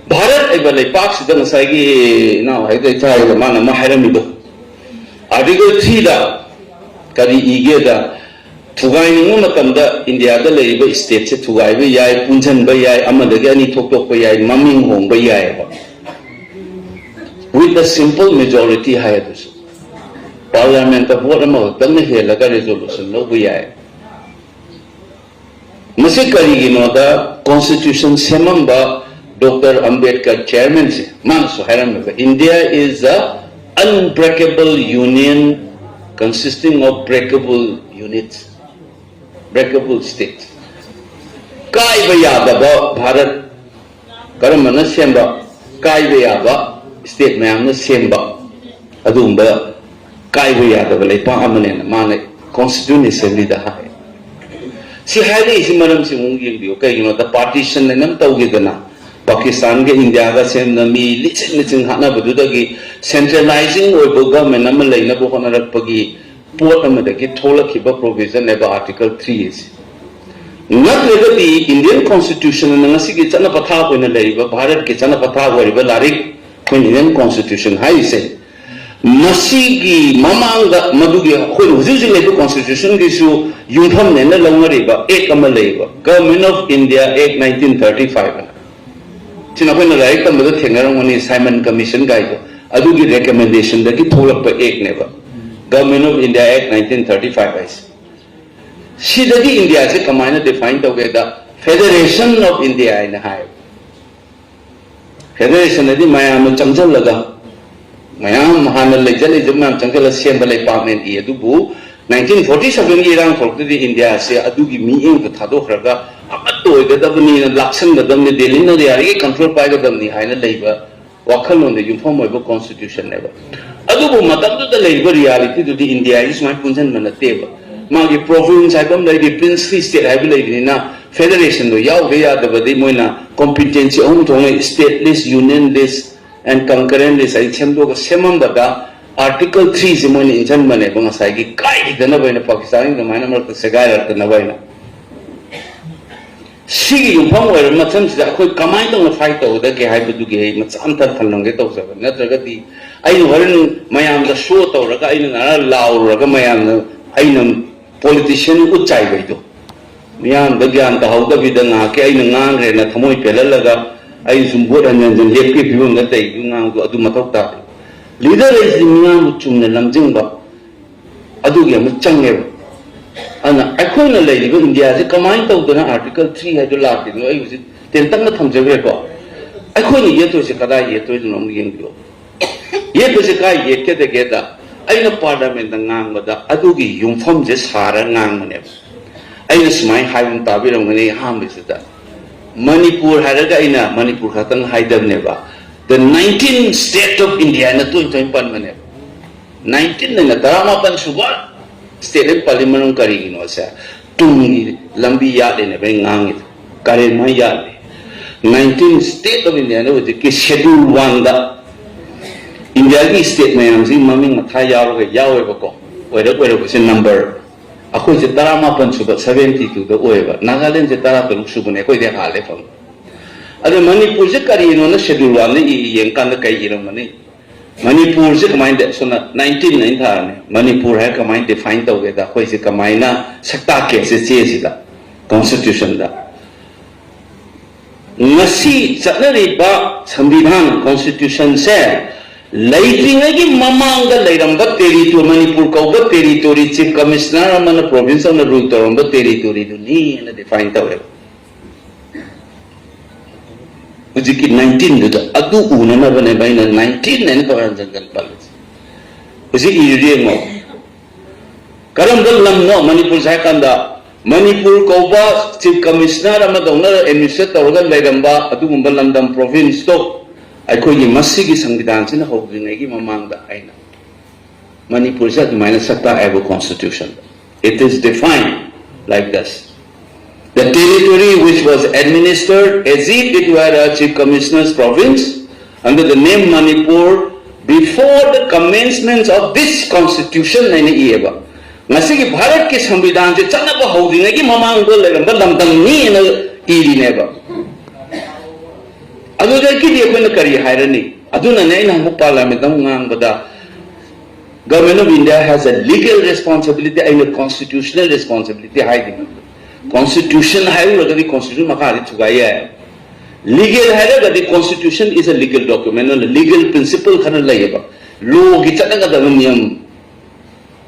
ꯚꯥꯔꯠ ꯍꯥꯏꯕ ꯂꯩꯄꯥꯛꯁꯤꯗ ꯉꯁꯥꯏꯒꯤ ꯏꯅꯥꯎ ꯍꯥꯏꯗ ꯏꯆꯥ ꯍꯥꯏꯗ ꯃꯥꯅ ꯑꯃ ꯍꯥꯏꯔꯝꯃꯤꯗꯣ, ꯑꯥꯔꯇꯤꯀꯜ ꯊ꯭ꯔꯤꯗ ꯀꯔꯤ ꯏꯒꯦꯗ, ꯊꯨꯒꯥꯏꯅꯤꯡꯕ ꯃꯇꯝꯗ ꯏꯟꯗꯤꯌꯥꯗ ꯂꯩꯔꯤꯕ ꯁ꯭ꯇꯦꯠꯁꯦ ꯊꯨꯒꯥꯏꯕ ꯌꯥꯏ, ꯄꯨꯟꯁꯤꯟꯕ ꯌꯥꯏ, ꯑꯃꯗꯒꯤ ꯑꯅꯤ ꯊꯣꯛꯇꯣꯛꯄ ꯌꯥꯏ, ꯃꯃꯤꯡ ꯍꯣꯡꯕ ꯌꯥꯏꯑꯕ꯫ With a simple majority ꯍꯥꯏ ꯑꯗꯨꯁꯨ꯫ ꯄꯥꯔꯂꯤꯌꯥꯃꯦꯟꯠꯇ ꯚꯣꯠ ꯑꯃꯈꯛꯇꯪꯅ ꯍꯦꯜꯂꯒ ꯔꯤꯖꯣꯂꯨꯁꯟ ꯂꯧꯕ ꯌꯥꯏ꯫ ꯃꯁꯤ ꯀꯔꯤꯒꯤꯅꯣꯗ ꯀꯣꯟꯁꯇꯤꯇ꯭ꯌꯨꯁꯟ ꯁꯦꯝꯃꯝꯕ ꯗꯣꯛꯇꯔ ꯑꯝꯕꯦꯗꯀꯔ ꯆꯤꯌꯔꯃꯦꯟꯁꯦ ꯃꯥꯅꯁꯨ ꯍꯥꯏꯔꯝꯃꯦꯕ, "India is a unbreakable union consisting of breakable units, breakable states." ꯀꯥꯏꯕ ꯌꯥꯗꯕ ꯚꯥꯔꯠ ꯀꯔꯝꯕꯅ ꯁꯦꯝꯕ? ꯀꯥꯏꯕ ꯌꯥꯕ ꯁ꯭ꯇꯦꯠ ꯃꯌꯥꯝꯅ ꯁꯦꯝꯕ ꯑꯗꯨꯒꯨꯝꯕ ꯀꯥꯏꯕ ꯌꯥꯗꯕ ꯂꯩꯄꯥꯛ ꯑꯃꯅꯦꯅ ꯃꯥꯅ ꯀꯣꯟꯁꯇꯤꯇ꯭ꯌꯨꯁꯟ ꯑꯦꯁꯦꯝꯕ꯭ꯂꯤꯗ ꯍꯥꯏ꯫ ꯁꯤ ꯍꯥꯏꯔꯛꯏꯁꯤ ꯃꯔꯝꯁꯤ ꯑꯃꯨꯛ ꯌꯦꯡꯕꯤꯌꯨ꯫ ꯀꯩꯒꯤꯅꯣꯗ ꯄꯥꯔꯇꯤꯁꯟ ꯑꯅ ꯑꯃ ꯇꯧꯈꯤꯗꯅ ꯄꯥꯀꯤꯁꯇꯥꯟꯒ ꯏꯟꯗꯤꯌꯥꯒ ꯁꯦꯝꯗꯅ ꯃꯤ ꯂꯤꯁꯤꯡ ꯂꯤꯁꯤꯡ ꯍꯥꯠꯅꯕꯗꯨꯗꯒꯤ ꯁꯦꯟꯇ꯭ꯔꯦꯂꯥꯏꯖꯤꯡ ꯑꯣꯏꯕ ꯒꯚꯔꯟꯃꯦꯟꯠ ꯑꯃ ꯂꯩꯅꯕ ꯍꯣꯠꯅꯔꯛꯄꯒꯤ ꯄꯣꯠ ꯑꯃꯗꯒꯤ ꯊꯣꯛꯂꯛꯈꯤꯕ ꯄ꯭ꯔꯣꯚꯤꯖꯟꯅꯦꯕ ꯑꯥꯔꯇꯤꯀꯜ ꯊ꯭ꯔꯤ ꯑꯁꯤ꯫ ꯅꯠꯇ꯭ꯔꯒꯗꯤ ꯏꯟꯗꯤꯌꯟ ꯀꯣꯟꯁꯇꯤꯇ꯭ꯌꯨꯁꯟ ꯑꯅ ꯉꯁꯤꯒꯤ ꯆꯠꯅ ꯄꯊꯥꯞ ꯑꯣꯏꯅ ꯂꯩꯔꯤꯕ ꯚꯥꯔꯠꯀꯤ ꯆꯠꯅ ꯄꯊꯥꯞ ꯑꯣꯏꯔꯤꯕ ꯂꯥꯏꯔꯤꯛ, ꯑꯩꯈꯣꯏ ꯏꯟꯗꯤꯌꯟ ꯀꯣꯟꯁꯇꯤꯇ꯭ꯌꯨꯁꯟ ꯍꯥꯏꯔꯤꯁꯦ, ꯃꯁꯤꯒꯤ ꯃꯃꯥꯡꯗ ꯃꯗꯨꯒꯤ ꯑꯩꯈꯣꯏꯅ ꯍꯧꯖꯤꯛ ꯍꯧꯖꯤꯛ ꯂꯩꯕ ꯀꯣꯟꯁꯇꯤꯇ꯭ꯌꯨꯁꯟꯒꯤꯁꯨ ꯌꯨꯝꯐꯝꯅꯦꯅ ꯂꯧꯅꯔꯤꯕ ꯑꯦꯛ ꯑꯃ ꯂꯩꯌꯦꯕ, Government of India Act nineteen thirty five ꯑꯅ꯫ ꯁꯤꯅ ꯑꯩꯈꯣꯏꯅ ꯂꯥꯏꯔꯤꯛ ꯇꯝꯕꯗ ꯊꯦꯡꯅꯔꯝꯒꯅꯤ, ꯁꯥꯏꯃꯟ ꯀꯃꯤꯁꯟ ꯀꯥꯏꯗꯣ꯫ ꯑꯗꯨꯒꯤ ꯔꯦꯀꯃꯦꯟꯗꯦꯁꯟꯗꯒꯤ ꯊꯣꯛꯂꯛꯄ ꯑꯦꯛꯅꯦꯕ, Government of India Act nineteen thirty five ꯍꯥꯏꯁꯦ꯫ ꯁꯤꯗꯗꯤ ꯏꯟꯗꯤꯌꯥꯁꯦ ꯀꯃꯥꯏꯅ ꯗꯤꯐꯥꯏꯟ ꯇꯧꯒꯦꯗ, Federation of India ꯍꯥꯏꯅ ꯍꯥꯏ꯫ ꯐꯦꯗꯔꯦꯁꯟ ꯍꯥꯏꯗꯤ ꯃꯌꯥꯝꯅ ꯆꯪꯁꯤꯜꯂꯒ, ꯃꯌꯥꯝ ꯍꯥꯟꯅ ꯂꯩꯖ ꯂꯩꯖꯕ ꯃꯌꯥꯝ ꯆꯪꯁꯤꯜꯂꯒ ꯁꯦꯝꯕ ꯂꯩꯄꯥꯛꯅꯦꯅ ꯏ꯫ ꯑꯗꯨꯕꯨ ꯅꯥꯏꯟꯇꯤꯟ ꯐꯣꯔꯇꯤ ꯁꯚꯦꯟꯒꯤ ꯏꯔꯥꯡ ꯊꯣꯛꯂꯛꯇꯗꯤ ꯏꯟꯗꯤꯌꯥꯁꯦ ꯑꯗꯨꯒꯤ ꯃꯤꯠꯌꯦꯡꯗꯣ ꯊꯥꯗꯣꯛꯈ꯭ꯔꯒ ꯑꯃꯠꯇ ꯑꯣꯏꯒꯗꯕꯅꯤꯅ, ꯂꯥꯛꯁꯟꯒꯗꯕꯅꯤ, ꯗꯦꯜꯂꯤꯅ ꯌꯥꯔꯤꯈꯩ ꯀꯟꯇ꯭ꯔꯣꯜ ꯄꯥꯏꯒꯗꯕꯅꯤ ꯍꯥꯏꯅ ꯂꯩꯕ ꯋꯥꯈꯜꯂꯣꯟꯗ ꯌꯨꯝꯐꯝ ꯑꯣꯏꯕ ꯀꯣꯟꯁꯇꯤꯇ꯭ꯌꯨꯁꯟꯅꯦꯕ꯫ ꯑꯗꯨꯕꯨ ꯃꯇꯝꯗꯨꯗ ꯂꯩꯔꯤꯕ ꯔꯤꯌꯥꯂꯤꯇꯤꯗꯨꯗꯤ ꯏꯟꯗꯤꯌꯥꯒꯤ ꯁꯨꯃꯥꯏꯅ ꯄꯨꯟꯁꯤꯟꯕ ꯅꯠꯇꯦꯕ꯫ ꯃꯥꯒꯤ ꯄ꯭ꯔꯣꯚꯤꯟꯁ ꯍꯥꯏꯕ ꯑꯃ ꯂꯩꯔꯤ, ꯄ꯭ꯔꯤꯟꯁꯂꯤ ꯁ꯭ꯇꯦꯠ ꯍꯥꯏꯕ ꯂꯩꯕꯅꯤꯅ ꯐꯦꯗꯔꯦꯁꯟꯗꯣ ꯌꯥꯎꯗ ꯌꯥꯗꯕꯗꯤ ꯃꯣꯏꯅ ꯀꯣꯝꯄꯤꯇꯦꯟꯁꯤ ꯑꯍꯨꯝ ꯊꯣꯛꯅ, state list, union list and concurrent list ꯍꯥꯏꯅ ꯁꯦꯝꯗꯣꯛꯑꯒ ꯁꯦꯝꯃꯝꯕꯗ ꯑꯥꯔꯇꯤꯀꯜ ꯊ꯭ꯔꯤꯁꯤ ꯃꯣꯏꯅ ꯏꯟꯁꯤꯟꯕꯅꯦꯕ, ꯉꯁꯥꯏꯒꯤ ꯀꯥꯏꯈꯤꯗꯅꯕ ꯍꯥꯏꯅ, ꯄꯥꯀꯤꯁꯇꯥꯟꯒꯤ ꯑꯗꯨꯃꯥꯏꯅ ꯃꯔꯛꯇ ꯁꯦꯒꯥꯏꯔꯛꯇꯅꯕ ꯍꯥꯏꯅ꯫ ꯁꯤꯒꯤ ꯌꯨꯝꯐꯝ ꯑꯣꯏꯔꯕ ꯃꯐꯝꯁꯤꯗ ꯑꯩꯈꯣꯏ ꯀꯃꯥꯏꯅ ꯇꯧꯅ ꯐꯥꯏꯠ ꯇꯧꯒꯗꯒꯦ ꯍꯥꯏꯕꯗꯨꯒꯤ ꯑꯩ ꯃꯆꯥ ꯑꯝꯇ ꯊꯝꯂꯝꯒꯦ ꯇꯧꯖꯕ꯫ ꯅꯠꯇ꯭ꯔꯒꯗꯤ ꯑꯩꯅ ꯍꯣꯔꯦꯟ ꯃꯌꯥꯝꯗ ꯁꯣ ꯇꯧꯔꯒ ꯑꯩꯅ ꯉꯔꯥꯡ ꯂꯥꯎꯔꯨꯔꯒ ꯃꯌꯥꯝꯅ ꯑꯩꯅ ꯄꯣꯂꯤꯇꯤꯁꯤꯌꯥꯟ ꯎꯠ ꯆꯥꯏꯕꯩꯗꯣ, ꯃꯤꯌꯥꯝꯗ ꯒ꯭ꯌꯥꯟ ꯇꯥꯍꯧꯗꯕꯤꯗ ꯉꯥꯏꯍꯥꯛꯀꯤ ꯑꯩꯅ ꯉꯥꯡꯈ꯭ꯔꯦꯅ ꯊꯃꯣꯏ ꯄꯦꯜꯍꯜꯂꯒ ꯑꯩ ꯁꯨꯝ ꯚꯣꯠ ꯍꯟꯖꯟ ꯍꯟꯖꯟ ꯂꯦꯞꯄꯤ ꯐꯤꯕꯝꯗ ꯇꯧꯔꯤꯗꯨ ꯉꯥꯡꯕꯗꯣ ꯑꯗꯨ ꯃꯊꯧ ꯇꯥꯗꯦ꯫ ꯂꯤꯗꯔ ꯍꯥꯏꯁꯤꯗꯤ ꯃꯤꯌꯥꯝꯕꯨ ꯆꯨꯝꯅ ꯂꯝꯖꯤꯡꯕ ꯑꯗꯨꯒꯤ ꯑꯃ ꯆꯪꯉꯦꯕ꯫ ꯑꯗꯨꯅ ꯑꯩꯈꯣꯏꯅ ꯂꯩꯔꯤꯕ ꯏꯟꯗꯤꯌꯥꯁꯦ ꯀꯃꯥꯏꯅ ꯇꯧꯗꯅ ꯑꯥꯔꯇꯤꯀꯜ ꯊ꯭ꯔꯤ ꯍꯥꯏꯗꯣ ꯂꯥꯛꯈꯤꯗꯣ ꯑꯩ ꯍꯧꯖꯤꯛ ꯇꯦꯟꯇꯛꯅ ꯊꯝꯖꯈ꯭ꯔꯦꯀꯣ꯫ ꯑꯩꯈꯣꯏꯅ ꯌꯦꯠꯇꯣꯏꯁꯦ ꯀꯗꯥꯏ ꯌꯦꯠꯇꯣꯏꯅꯣ ꯑꯃꯨꯛ ꯌꯦꯡꯕꯤꯌꯣ꯫ ꯌꯦꯠꯄꯁꯦ ꯀꯥꯏ ꯌꯦꯠꯀꯗꯒꯦꯗ, ꯑꯩꯅ ꯄꯥꯔꯂꯤꯌꯥꯃꯦꯟꯗ ꯉꯥꯡꯕꯗ ꯑꯗꯨꯒꯤ ꯌꯨꯝꯐꯝꯁꯦ ꯁꯥꯔ ꯉꯥꯡꯕꯅꯦꯕ꯫ ꯑꯩꯅ ꯁꯨꯃꯥꯏꯅ ꯍꯥꯏꯕ ꯑꯃ ꯇꯥꯕꯤꯔꯝꯒꯅꯤ ꯑꯍꯥꯟꯕꯁꯤꯗ, ꯃꯅꯤꯄꯨꯔ ꯍꯥꯏꯔꯒ ꯑꯩꯅ ꯃꯅꯤꯄꯨꯔ ꯈꯛꯇꯪ ꯍꯥꯏꯗꯕꯅꯦꯕ, the nineteen state of India ꯅ ꯇꯣꯏ ꯇꯣꯏꯅ ꯄꯟꯕꯅꯦꯕ꯫ ꯅꯥꯏꯟꯇꯤꯟ ꯑꯩꯅ ꯇꯔꯥꯃꯥꯄꯟ ꯁꯨꯕ ꯁ꯭ꯇꯦꯠ ꯑꯃ ꯄꯜꯂꯤ꯫ ꯃꯔꯝ ꯀꯔꯤꯒꯤꯅꯣꯁꯦ ꯇꯨꯡꯒꯤ ꯂꯝꯕꯤ ꯌꯥꯠꯂꯤꯅꯦꯕ ꯑꯩ ꯉꯥꯡꯉꯤꯗꯣ꯫ ꯀꯔꯦꯟ ꯃꯩ ꯌꯥꯠꯂꯤ꯫ ꯅꯥꯏꯟꯇꯤꯟ ꯁ꯭ꯇꯦꯠ ꯑꯣꯐ ꯏꯟꯗꯤꯌꯥꯅ ꯍꯧꯖꯤꯛꯀꯤ ꯁꯦꯗꯨꯜ ꯋꯥꯟꯗ ꯏꯟꯗꯤꯌꯥꯒꯤ ꯁ꯭ꯇꯦꯠ ꯃꯌꯥꯝꯁꯤ ꯃꯃꯤꯡ ꯃꯊꯥ ꯌꯥꯎꯔꯒ ꯌꯥꯎꯋꯦꯕꯀꯣ꯫ ꯑꯣꯏꯔꯛ ꯑꯣꯏꯔꯛꯄꯁꯦ ꯅꯝꯕꯔ ꯑꯩꯈꯣꯏꯁꯦ ꯇꯔꯥꯃꯥꯄꯟ ꯁꯨꯕ, ꯁꯚꯦꯟꯇꯤ ꯇꯨꯗ ꯑꯣꯏꯌꯦꯕ꯫ ꯅꯥꯒꯥꯂꯦꯟꯁꯦ ꯇꯔꯥ ꯇꯔꯨꯛ ꯁꯨꯕꯅꯦ, ꯑꯩꯈꯣꯏꯗꯤ ꯍꯥꯜꯂꯦ ꯐꯪ꯫ ꯑꯗ ꯃꯅꯤꯄꯨꯔꯁꯦ ꯀꯔꯤꯅꯣꯅ ꯁꯦꯗꯨꯜ ꯋꯥꯟꯗ ꯏ ꯌꯦꯡꯀꯥꯟꯗ ꯀꯩ ꯏꯔꯝꯒꯅꯤ? ꯃꯅꯤꯄꯨꯔꯁꯦ ꯀꯃꯥꯏꯅ ꯁꯣꯝꯅ ꯅꯥꯏꯟꯇꯤꯟ ꯑꯩꯅ ꯊꯥꯔꯅꯤ꯫ ꯃꯅꯤꯄꯨꯔ ꯍꯥꯏꯔ ꯀꯃꯥꯏꯅ ꯗꯤꯐꯥꯏꯟ ꯇꯧꯒꯦꯗ, ꯑꯩꯈꯣꯏꯁꯦ ꯀꯃꯥꯏꯅ ꯁꯛ ꯇꯥꯛꯀꯦ ꯁꯦ ꯆꯦꯁꯤꯗ, ꯀꯣꯟꯁꯇꯤꯇ꯭ꯌꯨꯁꯟꯗ? ꯉꯁꯤ ꯆꯠꯅꯔꯤꯕ ꯁꯪꯕꯤꯙꯥꯟ, ꯀꯣꯟꯁꯇꯤꯇ꯭ꯌꯨꯁꯟꯁꯦ ꯂꯩꯇ꯭ꯔꯤꯉꯩꯒꯤ ꯃꯃꯥꯡꯗ ꯂꯩꯔꯝꯕ ꯇꯦꯔꯤꯇꯣꯔꯤ, ꯃꯅꯤꯄꯨꯔ ꯀꯧꯕ ꯇꯦꯔꯤꯇꯣꯔꯤ, ꯆꯤꯐ ꯀꯃꯤꯁꯅꯔ ꯑꯃꯅ ꯄ꯭ꯔꯣꯚꯤꯟꯁ ꯑꯃꯅ ꯔꯨꯜ ꯇꯧꯔꯝꯕ ꯇꯦꯔꯤꯇꯣꯔꯤꯗꯨꯅꯤ ꯍꯥꯏꯅ ꯗꯤꯐꯥꯏꯟ ꯇꯧꯋꯦꯕ꯫ ꯍꯧꯖꯤꯛꯀꯤ ꯅꯥꯏꯟꯇꯤꯟꯗꯨꯗ ꯑꯗꯨ ꯎꯅꯅꯕꯅꯦꯕ ꯑꯩꯅ ꯅꯥꯏꯟꯇꯤꯟ ꯍꯥꯏꯅ ꯈꯔ ꯍꯟꯖꯟ ꯍꯟꯖꯟ ꯄꯜꯂꯤꯁꯦ꯫ ꯍꯧꯖꯤꯛ ꯏꯔꯤꯗꯨ ꯌꯦꯡꯉꯣ, ꯀꯔꯝꯕ ꯂꯝꯅꯣ ꯃꯅꯤꯄꯨꯔꯁꯦ ꯍꯥꯏ ꯀꯥꯟꯗ, ꯃꯅꯤꯄꯨꯔ ꯀꯧꯕ ꯆꯤꯐ ꯀꯃꯤꯁꯅꯔ ꯑꯃꯗꯧꯅ ꯑꯦꯗꯃꯤꯅꯤꯁꯇ꯭ꯔꯦꯠ ꯇꯧꯔꯒ ꯂꯩꯔꯝꯕ ꯑꯗꯨꯒꯨꯝꯕ ꯂꯝꯗꯝ, ꯄ꯭ꯔꯣꯚꯤꯟꯁꯇꯣ ꯑꯩꯈꯣꯏꯒꯤ ꯃꯁꯤꯒꯤ ꯁꯪꯕꯤꯙꯥꯟꯁꯤꯅ ꯍꯧꯗ꯭ꯔꯤꯉꯩꯒꯤ ꯃꯃꯥꯡꯗ ꯑꯩꯅ ꯃꯅꯤꯄꯨꯔꯁꯦ ꯑꯗꯨꯃꯥꯏꯅ ꯁꯛ ꯇꯥꯛꯑꯦꯕ ꯀꯣꯟꯁꯇꯤꯇ꯭ꯌꯨꯁꯟꯗ꯫ It is defined like this: "The territory which was administered as if it were a chief commissioner's province under the name Manipur before the commencement of this constitution" ꯍꯥꯏꯅ ꯏꯌꯦꯕ꯫ ꯉꯁꯤꯒꯤ ꯚꯥꯔꯠꯀꯤ ꯁꯪꯕꯤꯙꯥꯟꯁꯦ ꯆꯠꯅꯕ ꯍꯧꯗ꯭ꯔꯤꯉꯩꯒꯤ ꯃꯃꯥꯡꯗ ꯂꯩꯔꯝꯕ ꯂꯝꯗꯝꯅꯤꯅ ꯏꯔꯤꯅꯦꯕ꯫ ꯑꯗꯨꯗꯒꯤꯗꯤ ꯑꯩꯈꯣꯏꯅ ꯀꯔꯤ ꯍꯥꯏꯔꯅꯤ? ꯑꯗꯨꯅꯅꯦ ꯑꯩꯅ ꯍꯟꯗꯛ ꯄꯥꯔꯂꯤꯌꯥꯃꯦꯟꯗ ꯑꯃꯨꯛ ꯉꯥꯡꯕꯗ, Government of India has a legal responsibility, ꯑꯩꯅ constitutional responsibility ꯍꯥꯏꯗꯦ꯫ Constitution ꯍꯥꯏꯔꯨꯔꯒꯗꯤ constitution ꯃꯈꯥꯗꯤ ꯊꯨꯒꯥꯏ ꯌꯥꯏ꯫ Legal ꯍꯥꯏꯔꯒꯗꯤ constitution is a legal document, legal principle ꯈꯔ ꯂꯩꯌꯦꯕ, ꯂꯣꯒꯤ ꯆꯠꯅꯒꯗꯕ ꯅꯤꯌꯝ,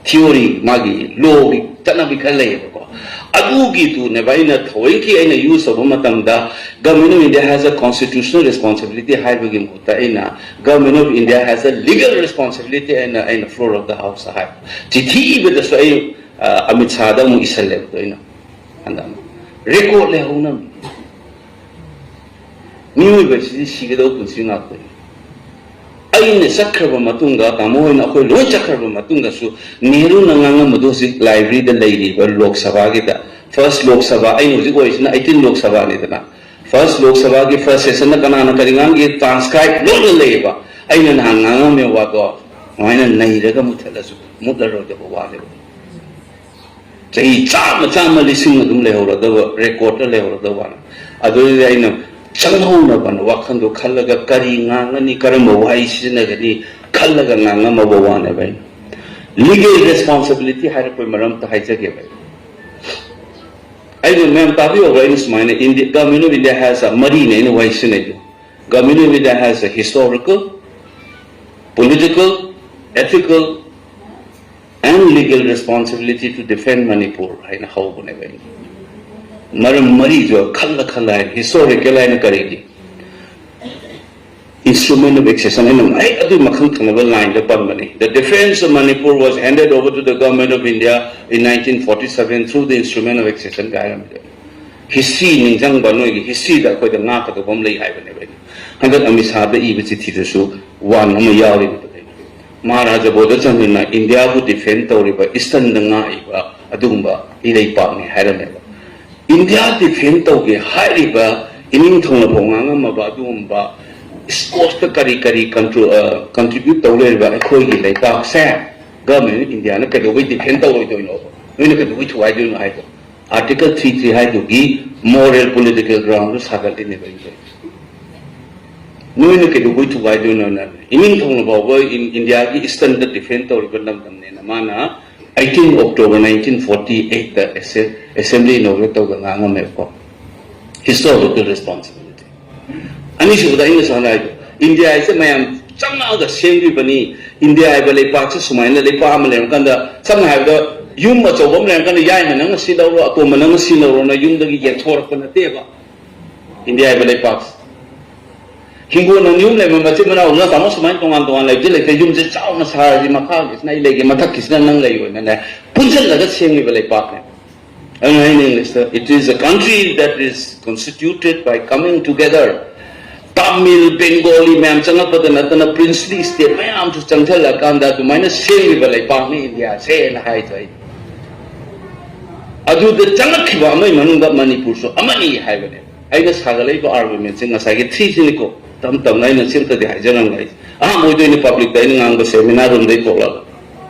ꯊꯤꯑꯣꯔꯤ, ꯃꯥꯒꯤ ꯂꯣꯒꯤ ꯆꯠꯅꯕꯤ ꯈꯔ ꯂꯩꯌꯦꯕꯀꯣ꯫ ꯑꯗꯨꯒꯤꯗꯨꯅꯦꯕ ꯑꯩꯅ ꯊꯑꯣꯏꯀꯤ ꯑꯩꯅ ꯌꯨꯁ ꯇꯧꯕ ꯃꯇꯝꯗ Government of India has a constitutional responsibility ꯍꯥꯏꯕꯒꯤ ꯃꯍꯨꯠꯇ ꯑꯩꯅ Government of India has a legal responsibility ꯍꯥꯏꯅ ꯑꯩꯅ floor of the house ꯍꯥꯏ꯫ ꯆꯤꯊꯤ ꯏꯕꯗꯁꯨ ꯑꯩ ꯑ, ꯑꯃꯤꯠ ꯁꯥꯗ ꯑꯃꯨꯛ ꯏꯁꯜꯂꯦꯕꯗꯣ ꯑꯩꯅ ꯍꯟꯗꯛ ꯑꯃꯨꯛ ꯔꯦꯀꯣꯔꯗ ꯂꯩꯍꯧꯅꯕ꯫ ꯃꯤꯑꯣꯏꯕꯁꯤꯗꯤ ꯁꯤꯒꯗꯧꯕ ꯄꯨꯟꯁꯤ ꯉꯥꯛꯇꯅꯤ꯫ ꯑꯩꯅ ꯆꯠꯈ꯭ꯔꯕ ꯃꯇꯨꯡꯗ, ꯇꯥꯃꯣ ꯍꯣꯏꯅ ꯑꯩꯈꯣꯏ ꯂꯣꯏ ꯆꯠꯈ꯭ꯔꯕ ꯃꯇꯨꯡꯗꯁꯨ, ꯅꯦꯍꯔꯨꯅ ꯉꯥꯡꯉꯝꯕꯗꯣ ꯍꯧꯖꯤꯛ ꯂꯥꯏꯕ꯭ꯔꯦꯔꯤꯗ ꯂꯩꯔꯤꯕ ꯂꯣꯛ ꯁꯚꯥꯒꯤꯗ, ꯐꯥꯔꯁ ꯂꯣꯛ ꯁꯚꯥ, ꯑꯩꯅ ꯍꯧꯖꯤꯛ ꯑꯣꯏꯔꯤꯁꯤꯅ ꯑꯩꯇꯤꯟ ꯂꯣꯛ ꯁꯚꯥꯅꯤꯗꯅ, ꯐꯥꯔꯁ ꯂꯣꯛ ꯁꯚꯥꯒꯤ ꯐꯥꯔꯁ ꯁꯦꯁꯟꯗ ꯀꯅꯥꯅ ꯀꯔꯤ ꯉꯥꯡꯒꯦ ꯇ꯭ꯔꯥꯟꯁꯀ꯭ꯔꯥꯏꯕ ꯂꯣꯏꯅ ꯂꯩꯌꯦꯕ꯫ ꯑꯩꯅ ꯅꯍꯥꯟ ꯉꯥꯡꯉꯝꯃꯦ ꯋꯥꯗꯣ, ꯑꯗꯨꯃꯥꯏꯅ ꯅꯩꯔꯒ ꯃꯨꯠꯊꯠꯂꯁꯨ ꯃꯨꯠꯂꯔꯣꯏꯗꯕ ꯋꯥꯅꯦꯕ꯫ ꯆꯍꯤ ꯆꯥꯝꯃ, ꯆꯥꯝꯃ, ꯂꯤꯁꯤꯡ ꯑꯗꯨꯝ ꯂꯩꯍꯧꯔꯗꯕ, ꯔꯦꯀꯣꯔꯗꯇ ꯂꯩꯍꯧꯔꯗꯕ ꯋꯥꯅꯤ꯫ ꯑꯗꯨꯗꯤ ꯑꯩꯅ ꯆꯪꯍꯧꯅꯕꯅ ꯋꯥꯈꯜꯗꯣ ꯈꯜꯂꯒ ꯀꯔꯤ ꯉꯥꯡꯒꯅꯤ, ꯀꯔꯝꯕ ꯋꯥꯍꯩ ꯁꯤꯖꯤꯟꯅꯒꯅꯤ ꯈꯜꯂꯒ ꯉꯥꯡꯉꯝꯃꯕ ꯋꯥꯅꯦꯕ ꯑꯩꯅ꯫ ꯂꯤꯒꯦꯜ ꯔꯦꯁꯄꯣꯟꯁꯤꯕꯤꯂꯤꯇꯤ ꯍꯥꯏꯔꯛꯄꯒꯤ ꯃꯔꯝꯇ ꯍꯥꯏꯖꯒꯦꯕ ꯑꯩ꯫ ꯑꯩꯅ ꯃꯌꯥꯝ ꯇꯥꯕꯤꯌꯣꯕ, ꯑꯩꯅ ꯁꯨꯃꯥꯏꯅ India, Government of India has a, ꯃꯔꯤꯅꯦ ꯑꯩꯅ ꯋꯥꯍꯩ ꯁꯤꯖꯤꯟꯅꯩꯗꯣ꯫ Government of India has a historical, political, ethical, and legal responsibility to defend Manipur ꯍꯥꯏꯅ ꯍꯧꯕꯅꯦꯕ ꯑꯩꯅ꯫ ꯃꯔꯝ ꯃꯔꯤꯁꯨ ꯈꯜꯂ ꯈꯜꯂ ꯍꯥꯏꯅ, ꯍꯤꯁꯇꯣꯔꯤꯀꯦꯜ ꯍꯥꯏꯅ ꯀꯔꯤꯒꯤ? Instrument of Accession ꯍꯥꯏꯅ ꯍꯦꯛ ꯑꯗꯨꯒꯤ ꯃꯈꯪ ꯊꯪꯅꯕ ꯂꯥꯏꯟꯗ ꯄꯟꯕꯅꯤ꯫ The defense of Manipur was handed over to the Government of India in nineteen forty-seven through the Instrument of Accession ꯀꯥꯏ ꯍꯥꯏꯔꯝꯃꯤꯗꯣ꯫ ꯍꯤꯁꯇ꯭ꯔꯤ ꯅꯤꯡꯁꯤꯡꯕ, ꯅꯣꯏꯒꯤ ꯍꯤꯁꯇ꯭ꯔꯤꯗ ꯑꯩꯈꯣꯏꯗ ꯉꯥꯛꯀꯗꯧꯕ ꯑꯃ ꯂꯩ ꯍꯥꯏꯕꯅꯦꯕ ꯑꯩꯅ꯫ ꯍꯟꯗꯛ ꯑꯃꯤꯠ ꯁꯥꯗ ꯏꯕ ꯆꯤꯊꯤꯗꯁꯨ ꯋꯥꯟ ꯑꯃ ꯌꯥꯎꯔꯤꯕꯗꯨ ꯀꯩꯅꯣ? ꯃꯍꯥꯔꯥꯖꯥ ꯕꯣꯙꯆꯟꯗ꯭ꯔꯅ ꯏꯟꯗꯤꯌꯥꯕꯨ ꯗꯤꯐꯦꯟ ꯇꯧꯔꯤꯕ, ꯏꯁꯇꯔꯟꯗ ꯉꯥꯛꯏꯕ ꯑꯗꯨꯒꯨꯝꯕ ꯏꯔꯩꯄꯥꯛꯅꯤ ꯍꯥꯏꯔꯝꯃꯦꯕ꯫ ꯏꯟꯗꯤꯌꯥ ꯗꯤꯐꯦꯟ ꯇꯧꯒꯦ ꯍꯥꯏꯔꯤꯕ ꯏꯅꯤꯡꯊꯧꯅ ꯐꯥꯎ ꯉꯥꯡꯉꯝꯃꯕ ꯑꯗꯨꯒꯨꯝꯕ ꯏꯁꯄꯣꯔꯠꯁꯇ ꯀꯔꯤ ꯀꯔꯤ ꯀꯟꯇ꯭ꯔꯣ-, ꯑ, ꯀꯟꯇ꯭ꯔꯤꯕ꯭ꯌꯨꯠ ꯇꯧ ꯂꯩꯔꯤꯕ ꯑꯩꯈꯣꯏꯒꯤ ꯂꯩꯕꯥꯛꯁꯦ Government of Indiaꯅ ꯀꯩꯗꯧꯕꯩ ꯗꯤꯐꯦꯟ ꯇꯧꯔꯣꯏꯗꯣꯏꯅꯣꯕ? ꯅꯣꯏꯅ ꯀꯩꯗꯧꯕꯩ ꯊꯨꯒꯥꯏꯗꯣꯏꯅꯣ ꯍꯥꯏꯗꯣ? Article three three ꯍꯥꯏꯗꯨꯒꯤ moral political groundꯗꯨ ꯁꯥꯒꯠꯂꯤꯅꯦꯕ ꯑꯩꯈꯣꯏ꯫ ꯅꯣꯏꯅ ꯀꯩꯗꯧꯕꯩ ꯊꯨꯒꯥꯏꯗꯣꯏꯅꯣꯅ? ꯏꯅꯤꯡꯊꯧꯅ ꯐꯥꯎꯕ ꯏꯟ-, ꯏꯟꯗꯤꯌꯥꯒꯤ ꯏꯁꯇꯔꯟꯗ ꯗꯤꯐꯦꯟ ꯇꯧꯔꯤꯕ ꯂꯝꯗꯝꯅꯦꯅ ꯃꯥꯅ eighteen October nineteen forty eight ꯑꯁꯦ ꯑꯦꯁꯦꯝꯕ꯭ꯂꯤ ꯏꯅꯣꯒ꯭ꯔꯦꯠ ꯇꯧꯗ ꯉꯥꯡꯉꯝꯃꯦꯕꯀꯣ꯫ Historical responsibility꯫ ꯑꯅꯤꯁꯨꯕꯗ ꯑꯩꯅ ꯁꯨꯃꯥꯏꯅ ꯍꯥꯏꯗꯣ, ꯏꯟꯗꯤꯌꯥ ꯍꯥꯏꯁꯦ ꯃꯌꯥꯝ ꯆꯪꯉꯛꯑꯒ ꯁꯦꯝꯈꯤꯕꯅꯤ꯫ ꯏꯟꯗꯤꯌꯥ ꯍꯥꯏꯕ ꯂꯩꯄꯥꯛꯁꯦ ꯁꯨꯃꯥꯏꯅ ꯂꯩꯄꯥꯛ ꯑꯃ ꯂꯩꯔꯀꯥꯟꯗ, ꯁꯝꯅ ꯍꯥꯏꯔꯕꯗ ꯌꯨꯝ ꯑꯆꯧꯕ ꯑꯃ ꯂꯩꯔꯀꯥꯟꯗ ꯌꯥꯏꯃ ꯅꯪꯅ ꯁꯤ ꯂꯧꯔꯣ, ꯑꯇꯣꯝꯕ ꯅꯪꯅ ꯁꯤ ꯂꯧꯔꯣꯅ ꯌꯨꯝꯗꯒꯤ ꯌꯦꯟꯊꯣꯔꯛꯄ ꯅꯠꯇꯦꯕ꯫ ꯏꯟꯗꯤꯌꯥ ꯍꯥꯏꯕ ꯂꯩꯄꯥꯛꯁꯦ ꯍꯤꯡꯒꯣꯜ ꯑꯅꯤ ꯑꯍꯨꯝ ꯂꯩꯕ ꯃꯆꯤꯟ ꯃꯅꯥꯎꯗꯨꯅ ꯇꯥꯃꯣ ꯁꯨꯃꯥꯏꯅ ꯇꯣꯉꯥꯟ ꯇꯣꯉꯥꯟ ꯂꯩꯕꯗꯤ ꯂꯩꯇꯦ, ꯌꯨꯝꯁꯦ ꯆꯥꯎꯅ ꯁꯥꯔꯗꯤ ꯃꯈꯥꯒꯤꯁꯤꯅ ꯑꯩ ꯂꯩꯒꯦ, ꯃꯊꯛꯀꯤꯁꯤꯅ ꯅꯪ ꯂꯩꯌꯣꯅꯅꯦ ꯄꯨꯟꯁꯤꯜꯂꯒ ꯁꯦꯝꯈꯤꯕ ꯂꯩꯄꯥꯛꯅꯦ꯫ ꯑꯗꯨꯅ ꯑꯩꯅ ꯏꯪꯂꯤꯁꯇ, "It is a country that is constituted by coming together." Tamil, Bengali ꯃꯌꯥꯝ ꯆꯪꯉꯛꯄꯗ ꯅꯠꯇꯅ princely state ꯃꯌꯥꯝꯁꯨ ꯆꯪꯁꯤꯜꯂꯀꯥꯟꯗ ꯑꯗꯨꯃꯥꯏꯅ ꯁꯦꯝꯈꯤꯕ ꯂꯩꯄꯥꯛꯅꯤ ꯏꯟꯗꯤꯌꯥꯁꯦꯅ ꯍꯥꯏꯗꯣ ꯑꯩ꯫ ꯑꯗꯨꯗ ꯆꯪꯉꯛꯈꯤꯕ ꯑꯃꯒꯤ ꯃꯅꯨꯡꯗ ꯃꯅꯤꯄꯨꯔꯁꯨ ꯑꯃꯅꯤ ꯍꯥꯏꯕꯅꯦ꯫ ꯑꯩꯅ ꯁꯥꯒꯠꯂꯛꯏꯕ argumentꯁꯦ ꯉꯁꯥꯏꯒꯤ ꯊ꯭ꯔꯤꯁꯤꯅꯤꯀꯣ, ꯇꯞ ꯇꯞꯅ ꯑꯩꯅ ꯁꯤ ꯑꯝꯇꯗꯤ ꯍꯥꯏꯖꯔꯝꯒꯦ꯫ ꯑꯩ ꯑꯍꯥꯟꯕ ꯑꯣꯏꯗꯣꯏꯅꯦ ꯄꯕ꯭ꯂꯤꯛꯇ ꯑꯩꯅ ꯉꯥꯡꯕ, ꯁꯦꯃꯤꯅꯥꯔ ꯔꯨꯝꯗꯩ ꯊꯣꯛꯂꯒ꯫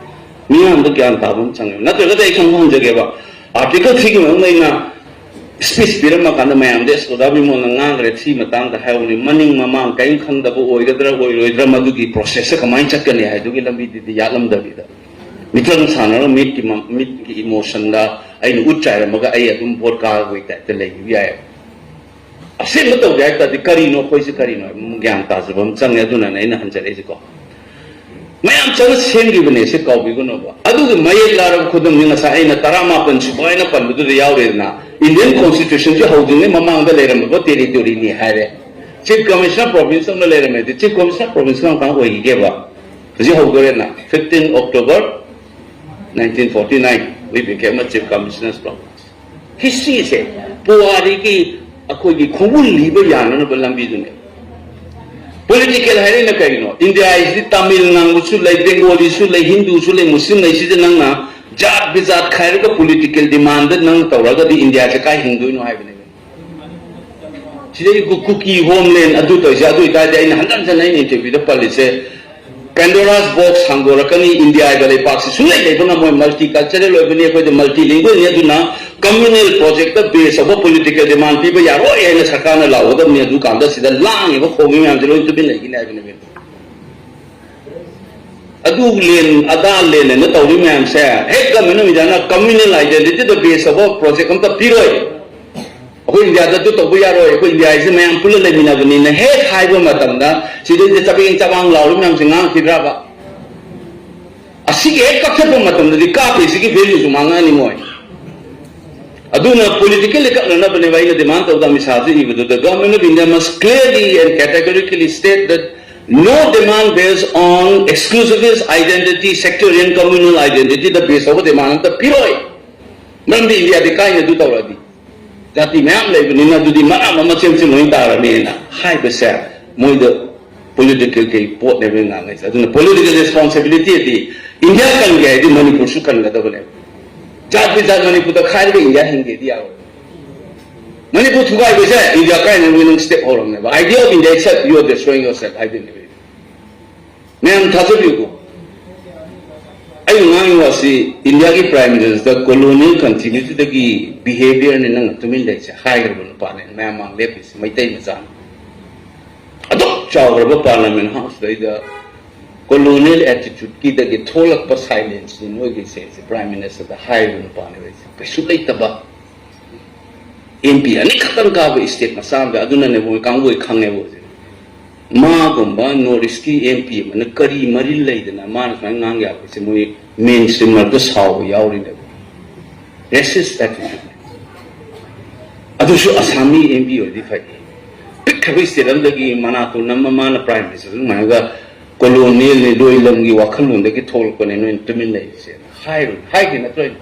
ꯃꯤꯌꯥꯝꯗ ꯒ꯭ꯌꯥꯟ ꯇꯥꯕ ꯑꯃ ꯆꯪꯉꯦꯕ꯫ ꯅꯠꯇ꯭ꯔꯒꯗꯤ ꯑꯩ ꯈꯪꯕ ꯍꯪꯖꯒꯦꯕ, ꯑꯥꯔꯇꯤꯀꯜ ꯊ꯭ꯔꯤꯒꯤ ꯃꯅꯨꯡꯗ ꯑꯩꯅ ꯁ꯭ꯄꯤꯆ ꯄꯤꯔꯝꯃꯀꯥꯟꯗ ꯃꯌꯥꯝꯗ ꯑꯦꯁ ꯑꯣꯖꯥ ꯕꯤꯃꯣꯜꯅ ꯉꯥꯡꯈ꯭ꯔꯦ ꯊ꯭ꯔꯤ ꯃꯇꯥꯡꯗ ꯍꯥꯏꯍꯧꯕꯅꯤ, ꯃꯅꯤꯡ ꯃꯃꯥꯡ ꯀꯔꯤꯝ ꯈꯪꯗꯕ ꯑꯣꯏꯒꯗ꯭ꯔꯥ ꯑꯣꯏꯔꯣꯏꯗ꯭ꯔꯥ, ꯃꯗꯨꯒꯤ ꯄ꯭ꯔꯣꯁꯦꯁꯁꯦ ꯀꯃꯥꯏꯅ ꯆꯠꯀꯅꯤ ꯍꯥꯏꯗꯨꯒꯤ ꯂꯝꯕꯤꯗꯨꯗꯤ ꯌꯥꯠꯂꯝꯗꯕꯤꯗ, ꯃꯤꯇ꯭ꯔꯪ ꯁꯥꯟꯅꯔꯒ ꯃꯤꯠꯀꯤ ꯃ-, ꯃꯤꯠꯀꯤ ꯏꯃꯣꯁꯟꯗ ꯑꯩꯅ ꯎꯠ ꯆꯥꯏꯔꯝꯃꯒ ꯑꯩ ꯑꯗꯨꯝ ꯚꯣꯠ ꯀꯥꯕꯒꯤ ꯇꯥꯏꯞꯇ ꯂꯩꯈꯤꯕ ꯌꯥꯏꯑꯕ꯫ ꯑꯁꯦꯡꯕ ꯇꯧꯒꯦ ꯍꯥꯏ ꯇꯥꯔꯗꯤ ꯀꯔꯤꯅꯣ, ꯑꯩꯈꯣꯏꯁꯦ ꯀꯔꯤꯅꯣ ꯍꯥꯏꯕ ꯑꯃ ꯒ꯭ꯌꯥꯟ ꯇꯥꯖꯕ ꯑꯃ ꯆꯪꯉꯦ꯫ ꯑꯗꯨꯅꯅꯦ ꯑꯩꯅ ꯍꯟꯖꯔꯛꯏꯁꯦꯀꯣ꯫ ꯃꯌꯥꯝ ꯆꯪꯅ ꯁꯦꯝꯈꯤꯕꯅꯦ ꯁꯤ ꯀꯥꯎꯕꯤꯒꯅꯣꯕ꯫ ꯑꯗꯨꯒꯤ ꯃꯌꯦꯛ ꯂꯥꯔꯕ ꯈꯨꯗꯝꯅꯤ ꯉꯁꯥꯏ ꯑꯩꯅ ꯇꯔꯥꯃꯥꯄꯟ ꯁꯨꯕ ꯍꯥꯏꯅ ꯄꯟꯕꯗꯨꯗ ꯌꯥꯎꯔꯦꯗꯅ꯫ Indian Constitutionꯁꯤ ꯍꯧꯗ꯭ꯔꯤꯉꯩ ꯃꯃꯥꯡꯗ ꯂꯩꯔꯝꯃꯕ territoryꯅꯤ ꯍꯥꯏꯔꯦ꯫ Chief Commissioner Province ꯑꯃ ꯂꯩꯔꯝꯃꯦ꯫ ꯑꯗꯨ Chief Commissioner Province ꯀꯔꯝ ꯀꯥꯟꯗ ꯑꯣꯏꯈꯤꯒꯦꯕ? ꯍꯧꯖꯤꯛ ꯍꯧꯗꯣꯔꯦꯅ, fifteen October nineteen forty nine, we became a Chief Commissioner's Province꯫ Historyꯁꯦ ꯄꯨꯋꯥꯔꯤꯒꯤ ꯑꯩꯈꯣꯏꯒꯤ ꯈꯣꯡꯒꯨꯜ ꯂꯤꯕ ꯌꯥꯅꯅꯕ ꯂꯝꯕꯤꯗꯨꯅꯦ꯫ Political ꯍꯥꯏꯔꯤꯅ ꯀꯔꯤꯅꯣ? ꯏꯟꯗꯤꯌꯥ ꯍꯥꯏꯁꯤꯗꯤ ꯇꯥꯃꯤꯜ ꯉꯥꯡꯕꯁꯨ ꯂꯩ, ꯕꯦꯡꯒꯣꯂꯤꯁꯨ ꯂꯩ, ꯍꯤꯟꯗꯨꯁꯨ ꯂꯩ, ꯃꯨꯁꯂꯤꯝ ꯂꯩ꯫ ꯁꯤꯗ ꯅꯪꯅ ꯖꯥꯠ ꯕꯤꯖꯥꯠ ꯈꯥꯏꯔꯒ political demand ꯅꯪ ꯇꯧꯔꯒꯗꯤ ꯏꯟꯗꯤꯌꯥꯁꯦ ꯀꯥꯏ ꯍꯤꯡꯗꯣꯏꯅꯣ ꯍꯥꯏꯕꯅꯦꯕ꯫ ꯁꯤꯗꯩ ꯀꯨ-, ꯀꯨꯀꯤ homeland ꯑꯗꯨ ꯇꯧꯔꯤꯁꯦ꯫ ꯑꯗꯨ ꯑꯣꯏꯇꯥꯔꯗꯤ ꯑꯩꯅ ꯍꯟꯖꯟ ꯍꯟꯖꯟ ꯑꯩꯅ interviewꯗ ꯄꯜꯂꯤꯁꯦ, Pandora's box ꯍꯥꯡꯗꯣꯔꯛꯀꯅꯤ꯫ ꯏꯟꯗꯤꯌꯥ ꯍꯥꯏꯕ ꯂꯩꯄꯥꯛꯁꯤ ꯁꯨꯡꯂꯩ ꯂꯩꯕ ꯉꯝꯃꯣꯏ꯫ Multicultural ꯑꯣꯏꯕꯅꯤ, ꯑꯩꯈꯣꯏꯗ multilingualꯅꯤ꯫ ꯑꯗꯨꯅ communal projectꯇ base ꯇꯧꯕ political demand ꯄꯤꯕ ꯌꯥꯔꯣꯏ ꯍꯥꯏꯅ ꯁꯔꯀꯥꯔꯅ ꯂꯥꯎꯒꯗꯕꯅꯤ꯫ ꯑꯗꯨ ꯀꯥꯟꯗ ꯁꯤꯗ ꯂꯥꯡꯉꯤꯕ ꯈꯣꯡꯉꯤ ꯃꯌꯥꯝꯁꯦ ꯂꯣꯏ ꯇꯨꯃꯤꯟ ꯂꯩꯈꯤꯅꯤ ꯍꯥꯏꯕꯅꯦꯕ꯫ ꯑꯗꯨ ꯂꯦꯟ ꯑꯗꯥ ꯂꯦꯟ ꯍꯥꯏꯅ ꯇꯧꯔꯤ ꯃꯌꯥꯝꯁꯦ, ꯍꯦꯛ Government of Indiaꯅ communal identityꯗ base ꯇꯧꯕ project ꯑꯝꯇ ꯄꯤꯔꯣꯏ꯫ ꯑꯩꯈꯣꯏ ꯏꯟꯗꯤꯌꯥꯗ ꯑꯗꯨ ꯇꯧꯕ ꯌꯥꯔꯣꯏ, ꯑꯩꯈꯣꯏ ꯏꯟꯗꯤꯌꯥꯁꯦ ꯃꯌꯥꯝ ꯄꯨꯜꯂ ꯂꯩꯃꯤꯟꯅꯕꯅꯤꯅ ꯍꯦꯛ ꯍꯥꯏꯕ ꯃꯇꯝꯗ, ꯁꯤꯗꯩꯗ ꯆꯕꯦꯡ ꯆꯕꯥꯡ ꯂꯥꯎꯔꯤ ꯃꯌꯥꯝꯁꯦ ꯉꯥꯡꯈꯤꯗ꯭ꯔꯕ? ꯑꯁꯤꯒꯤ ꯍꯦꯛ ꯀꯛꯊꯠꯄ ꯃꯇꯝꯗꯗꯤ ꯀꯥꯞꯄꯤꯁꯤꯒꯤ valueꯁꯨ ꯃꯥꯡꯉꯛꯑꯅꯤ ꯃꯣꯏ꯫ ꯑꯗꯨꯅ politically ꯀꯛꯅꯅꯕꯅꯦꯕ ꯑꯩꯅ demand ꯇꯧꯗ Amit ꯁꯥꯍꯁꯨ ꯏꯕꯗꯨꯗ, Government of India must clearly and categorically state that no demand based on exclusivist identity, sectarian communal identityꯗ base ꯇꯧꯕ demand ꯑꯝꯇ ꯄꯤꯔꯣꯏ꯫ ꯃꯔꯝꯗꯤ ꯏꯟꯗꯤꯌꯥꯗꯤ ꯀꯥꯏꯅ ꯑꯗꯨ ꯇꯧꯔꯗꯤ ꯖꯥꯇꯤ ꯃꯌꯥꯝ ꯂꯩꯕꯅꯤꯅ ꯑꯗꯨꯗꯤ ꯃꯔꯝ ꯑꯃ ꯆꯦꯝ ꯆꯦꯝ ꯂꯣꯏ ꯇꯥꯔꯅꯤꯅ ꯍꯥꯏꯕꯁꯦ ꯃꯣꯏꯗ politicalꯒꯤ ꯄꯣꯠꯅꯦꯕ ꯑꯩꯅ ꯉꯥꯡꯉꯩꯁꯦ꯫ ꯑꯗꯨꯅ political responsibilityꯗꯤ ꯏꯟꯗꯤꯌꯥ ꯀꯟꯒꯦ ꯍꯥꯏꯗꯤ ꯃꯅꯤꯄꯨꯔꯁꯨ ꯀꯟꯒꯗꯕꯅꯦꯕ꯫ ꯖꯥꯠ ꯕꯤꯖꯥꯠ ꯃꯅꯤꯄꯨꯔꯗ ꯈꯥꯏꯔꯒ ꯏꯟꯗꯤꯌꯥ ꯍꯤꯡꯒꯦꯗꯤ ꯌꯥꯔꯣꯏ꯫ ꯃꯅꯤꯄꯨꯔ ꯊꯨꯒꯥꯏꯕꯁꯦ ꯏꯟꯗꯤꯌꯥ ꯀꯥꯏꯅ ꯅꯪ step ꯍꯧꯔꯝꯅꯦꯕ꯫ Idea of India itself, you are destroying yourself ꯍꯥꯏꯗꯣꯏꯅꯦꯕ꯫ ꯃꯌꯥꯝ ꯊꯥꯖꯕꯤꯌꯨꯀꯣ꯫ ꯑꯩꯅ ꯉꯥꯡꯉꯤ ꯋꯥꯁꯤ ꯏꯟꯗꯤꯌꯥꯒꯤ Prime Ministerꯗ colonial continuityꯗꯒꯤ behaviorꯅꯤ ꯅꯪꯅ ꯇꯨꯃꯤꯟ ꯂꯩꯔꯤꯁꯦ ꯍꯥꯏꯈ꯭ꯔꯕ ꯅꯨꯄꯥꯅꯦ꯫ ꯃꯌꯥꯝ ꯃꯥꯡ ꯂꯦꯞꯄꯤꯁꯦ ꯃꯩꯇꯩ ꯃꯆꯥꯅꯤ꯫ ꯑꯗꯨꯛ ꯆꯥꯎꯈ꯭ꯔꯕ Parliament Houseꯗꯩꯗ colonial attitudeꯀꯤꯗꯒꯤ ꯊꯣꯛꯂꯛꯄ silenceꯅꯤ ꯅꯣꯏꯒꯤꯁꯦ꯫ Prime Ministerꯗ ꯍꯥꯏꯔꯤꯕ ꯅꯨꯄꯥꯅꯦꯕ ꯑꯩꯁꯦ꯫ ꯀꯩꯁꯨ ꯂꯩꯇꯕ MP ꯑꯅꯤꯈꯛꯇꯪ ꯀꯥꯕ state ꯃꯆꯥ ꯑꯃꯗ, ꯑꯗꯨꯅꯅꯦ ꯃꯣꯏ ꯀꯥꯡꯕꯨ ꯑꯩ ꯈꯪꯉꯦꯕ ꯍꯧꯖꯤꯛ꯫ ꯃꯥꯒꯨꯝꯕ North Eastꯀꯤ MP ꯑꯃꯅ ꯀꯔꯤ ꯃꯔꯤ ꯂꯩꯗꯅ ꯃꯥꯅ ꯁꯨꯃꯥꯏꯅ ꯉꯥꯡ ꯌꯥꯕꯁꯦ? ꯃꯣꯏ mainstream ꯃꯔꯛꯇ ꯁꯥꯎꯕ ꯌꯥꯎꯔꯤꯅꯦꯕ꯫ Racist attitude꯫ ꯑꯗꯨꯁꯨ ꯑꯁꯥꯃꯤ MP ꯑꯣꯏꯔꯗꯤ ꯐꯩ꯫ ꯄꯤꯛꯈ꯭ꯔꯕ state ꯑꯃꯗꯒꯤ ꯃꯅꯥꯇꯣꯟ ꯑꯃ ꯃꯥꯅ Prime Minister ꯑꯗꯨꯃꯥꯏꯅꯒ colonialꯅꯤ, ꯂꯣꯏ ꯂꯝꯒꯤ ꯋꯥꯈꯜꯂꯣꯟꯗꯒꯤ ꯊꯣꯛꯂꯛꯄꯅꯦ ꯅꯣꯏꯅ ꯇꯨꯃꯤꯟ ꯂꯩꯔꯤꯁꯦ ꯍꯥꯏꯔꯨ, ꯍꯥꯏꯈꯤ ꯅꯠꯇ꯭ꯔꯣ ꯑꯩꯅ?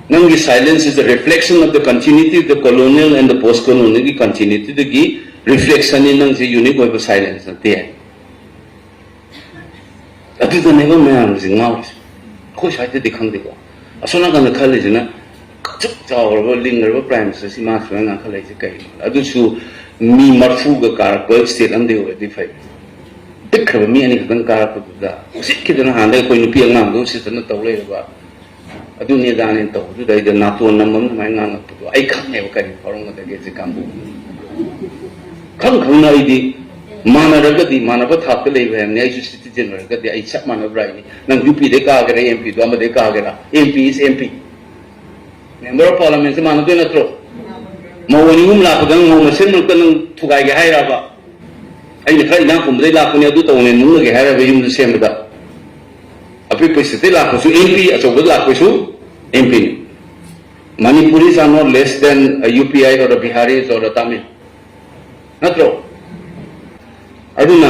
ꯅꯪꯒꯤ silence is the reflection of the continuity of the colonial and the post colonialꯒꯤ continuityꯗꯒꯤ reflectionꯅꯤ ꯅꯪꯁꯦ, unique ꯑꯣꯏꯕ silence ꯅꯠꯇꯦ꯫ ꯑꯗꯨꯗꯅꯦꯕ ꯃꯌꯥꯝꯁꯦ ꯉꯥꯎꯔꯤꯁꯦ꯫ ꯑꯩꯈꯣꯏ ꯁ꯭ꯋꯥꯏꯗꯗꯤ ꯈꯪꯗꯦꯀꯣ꯫ ꯑꯁꯣꯝ ꯅꯥꯀꯟꯗ ꯈꯜꯂꯤꯁꯤꯅ ꯑꯁꯨꯛ ꯆꯥꯎꯔꯕ ꯂꯤꯡꯈ꯭ꯔꯕ Prime Ministerꯁꯤ ꯃꯥ ꯁꯨꯃꯥꯏꯅ ꯉꯥꯡꯈꯠꯂꯛꯏꯁꯦ ꯀꯩꯒꯤꯅꯣ? ꯑꯗꯨꯁꯨ ꯃꯤ ꯃꯔꯐꯨꯒ ꯀꯥꯔꯛꯄ state ꯑꯃꯗꯤ ꯑꯣꯏꯔꯗꯤ ꯐꯩ꯫ ꯄꯤꯛꯈ꯭ꯔꯕ ꯃꯤ ꯑꯅꯤꯈꯛꯇꯪ ꯀꯥꯔꯛꯄꯗꯨꯗ ꯎꯁꯤꯠꯈꯤꯗꯅ ꯍꯥꯟꯅꯗꯩ ꯑꯩꯈꯣꯏ ꯅꯨꯄꯤ ꯑꯉꯥꯡꯗꯣ ꯎꯁꯤꯠꯇꯅ ꯇꯧ ꯂꯩꯔꯕ, ꯑꯗꯨꯅꯤ ꯑꯗꯥꯅꯦꯅ ꯇꯧꯕꯗꯨꯗ ꯑꯩꯗ ꯅꯥꯇꯣꯟ ꯅꯝꯕ ꯑꯃ ꯑꯗꯨꯃꯥꯏꯅ ꯉꯥꯡꯉꯛꯄꯗꯣ ꯑꯩ ꯈꯪꯉꯦꯕ ꯀꯔꯤ ꯐꯥꯎꯔꯝꯒꯗꯒꯦ ꯁꯤ ꯀꯥꯡꯕꯨ꯫ ꯈꯪ ꯈꯪꯅ ꯑꯩꯗꯤ ꯃꯥꯟꯅꯔꯒꯗꯤ ꯃꯥꯟꯅꯕ ꯊꯥꯛꯇ ꯂꯩꯕ ꯍꯥꯏꯕꯅꯤ꯫ ꯑꯩꯁꯨ ꯁꯤꯇꯤꯖꯦꯟ ꯑꯣꯏꯔꯒꯗꯤ ꯑꯩ ꯆꯞ ꯃꯥꯟꯅꯕ꯭ꯔꯥ ꯍꯥꯏꯅꯤ꯫ ꯅꯪ ꯌꯨ ꯄꯤꯗꯩ ꯀꯥꯒꯦꯔꯥ, ꯑꯦꯝ ꯄꯤꯗꯣ ꯑꯃꯗꯩ ꯀꯥꯒꯦꯔꯥ, M P is M P. Member of ꯄꯥꯔꯂꯥꯃꯦꯟꯁꯦ ꯃꯥꯟꯅꯗꯣꯏ ꯅꯠꯇ꯭ꯔꯣ? ꯃꯧ ꯑꯅꯤ ꯑꯍꯨꯝ ꯂꯥꯛꯄꯗ ꯅꯪ ꯃꯧ ꯃꯁꯦꯟ ꯃꯔꯛꯇ ꯅꯪ ꯊꯨꯒꯥꯏꯒꯦ ꯍꯥꯏꯔꯕ? ꯑꯩꯅ ꯈꯔ ꯏꯅꯥꯛ ꯈꯨꯟꯕꯗꯩ ꯂꯥꯛꯄꯅꯦ, ꯑꯗꯨ ꯇꯧꯅꯦ, ꯃꯨꯛꯅꯒꯦ ꯍꯥꯏꯔꯕ ꯌꯨꯝꯗ ꯁꯦꯝꯕꯗ? ꯑꯄꯤꯛꯄ ꯁꯤꯇꯤ ꯂꯥꯛꯄꯁꯨ ꯑꯦꯝ ꯄꯤ, ꯑꯆꯧꯕꯗ ꯂꯥꯛꯄꯁꯨ ꯑꯦꯝ ꯄꯤꯅꯤ꯫ Manipuris are not less than a U P I or a Biharis or a Tamil. ꯅꯠꯇ꯭ꯔꯣ? ꯑꯗꯨꯅ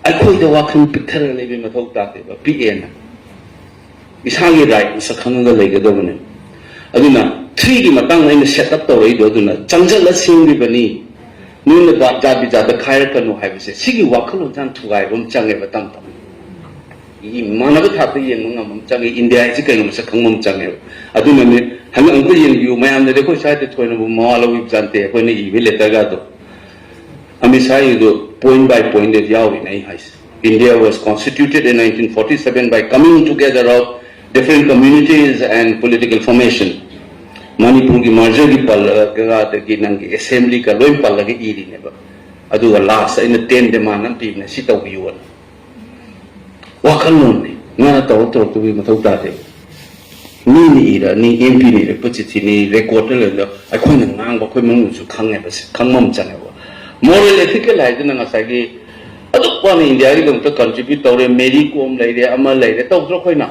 ꯑꯩꯈꯣꯏꯗ ꯋꯥꯈꯜ ꯄꯤꯛꯊꯔꯒ ꯂꯩꯕꯩ ꯃꯊꯧ ꯇꯥꯗꯦꯕ, ꯄꯤꯛꯑꯦꯅ꯫ ꯏꯁꯥꯒꯤ ꯔꯥꯏꯠ ꯃꯁꯛ ꯈꯪꯉꯒ ꯂꯩꯒꯗꯕꯅꯦ꯫ ꯑꯗꯨꯅ ꯊ꯭ꯔꯤꯒꯤ ꯃꯇꯥꯡꯗ ꯑꯩꯅ ꯁꯦꯠ ꯑꯞ ꯇꯧꯔꯛꯏꯗꯣ, ꯑꯗꯨꯅ ꯆꯪꯁꯤꯜꯂ ꯁꯦꯝꯈꯤꯕꯅꯤ꯫ ꯅꯣꯏꯅ ꯕꯥ-, ꯖꯥꯠ ꯕꯤꯖꯥꯠꯇ ꯈꯥꯏꯔꯛꯀꯅꯨ ꯍꯥꯏꯕꯁꯦ, ꯁꯤꯒꯤ ꯋꯥꯈꯜꯂꯣꯟꯁꯦ ꯌꯥꯝ ꯊꯨꯒꯥꯏꯕ ꯑꯃ ꯆꯪꯉꯦꯕ ꯇꯞ ꯇꯞꯅ꯫ ꯏ-, ꯃꯥꯟꯅꯕ ꯊꯥꯛꯇ ꯌꯦꯡꯕ ꯉꯝꯕ ꯑꯃ ꯆꯪꯉꯦ, ꯏꯟꯗꯤꯌꯥ ꯍꯥꯏꯁꯤ ꯀꯩꯅꯣ ꯃꯁꯛ ꯈꯪꯕ ꯑꯃ ꯆꯪꯉꯦꯕ꯫ ꯑꯗꯨꯅꯅꯦ, ꯍꯟꯗꯛ ꯑꯃꯨꯛꯀ ꯌꯦꯡꯕꯤꯌꯨ, ꯃꯌꯥꯝꯅꯗꯤ ꯑꯩꯈꯣꯏ ꯁ꯭ꯋꯥꯏꯗ ꯊꯣꯏꯅꯕꯨ ꯃꯋꯥ ꯂꯧꯕꯤꯕ ꯖꯥꯠ ꯅꯠꯇꯦ ꯑꯩꯈꯣꯏꯅ ꯏꯕ ꯂꯦꯇꯔꯒꯗꯣ꯫ ꯑꯃꯤꯠ ꯁꯥꯍꯒꯤꯗꯣ point by point ꯌꯥꯎꯔꯤꯅꯦ ꯑꯩ ꯍꯥꯏꯁꯦ꯫ India was constituted in nineteen forty-seven by coming together of different communities and political formation꯫ ꯃꯅꯤꯄꯨꯔꯒꯤ ꯃꯔꯖꯔꯒꯤ ꯄꯜꯂꯒ, ꯑꯗꯒꯤ ꯅꯪꯒꯤ ꯑꯦꯁꯦꯝꯕ꯭ꯂꯤꯒ ꯂꯣꯏ ꯄꯜꯂꯒ ꯏꯔꯤꯅꯦꯕ꯫ ꯑꯗꯨꯒ ꯂꯥꯁ ꯑꯩꯅ ten demand ꯑꯃ ꯄꯤꯕꯅꯦ, ꯁꯤ ꯇꯧꯕꯤꯌꯨꯅ꯫ ꯋꯥꯈꯜꯂꯣꯟꯅꯤ, ꯃꯥꯅ ꯇꯧꯔ ꯇꯧꯔꯛꯇꯕꯒꯤ ꯃꯊꯧ ꯇꯥꯗꯦ꯫ ꯃꯤꯅ ꯏꯔꯛꯑꯅꯤ, ꯑꯦꯝ ꯄꯤꯅ ꯏꯔꯛꯄ ꯆꯤꯊꯤꯅꯤ, ꯔꯦꯀꯣꯔꯗꯇ ꯂꯩꯕꯗꯣ ꯑꯩꯈꯣꯏꯅ ꯉꯥꯡꯕ ꯑꯩꯈꯣꯏ ꯃꯅꯨꯡꯗꯁꯨ ꯈꯪꯉꯦꯕ, ꯁꯤ ꯈꯪꯕ ꯑꯃ ꯆꯪꯉꯦꯕ꯫ ꯃꯣꯔꯦꯜ ꯑꯦꯊꯤꯀꯦꯜ ꯍꯥꯏꯗꯨꯅ ꯉꯁꯥꯏꯒꯤ ꯑꯗꯨꯛ ꯋꯥꯅ ꯏꯟꯗꯤꯌꯥꯒꯤꯗꯃꯛꯇ ꯀꯟꯇ꯭ꯔꯤꯕ꯭ꯌꯨꯠ ꯇꯧꯔꯦ, ꯃꯦꯔꯤ ꯀꯣꯝ ꯂꯩꯔꯦ, ꯑꯃ ꯂꯩꯔꯦ, ꯇꯧꯗ꯭ꯔꯣ ꯑꯩꯈꯣꯏꯅ?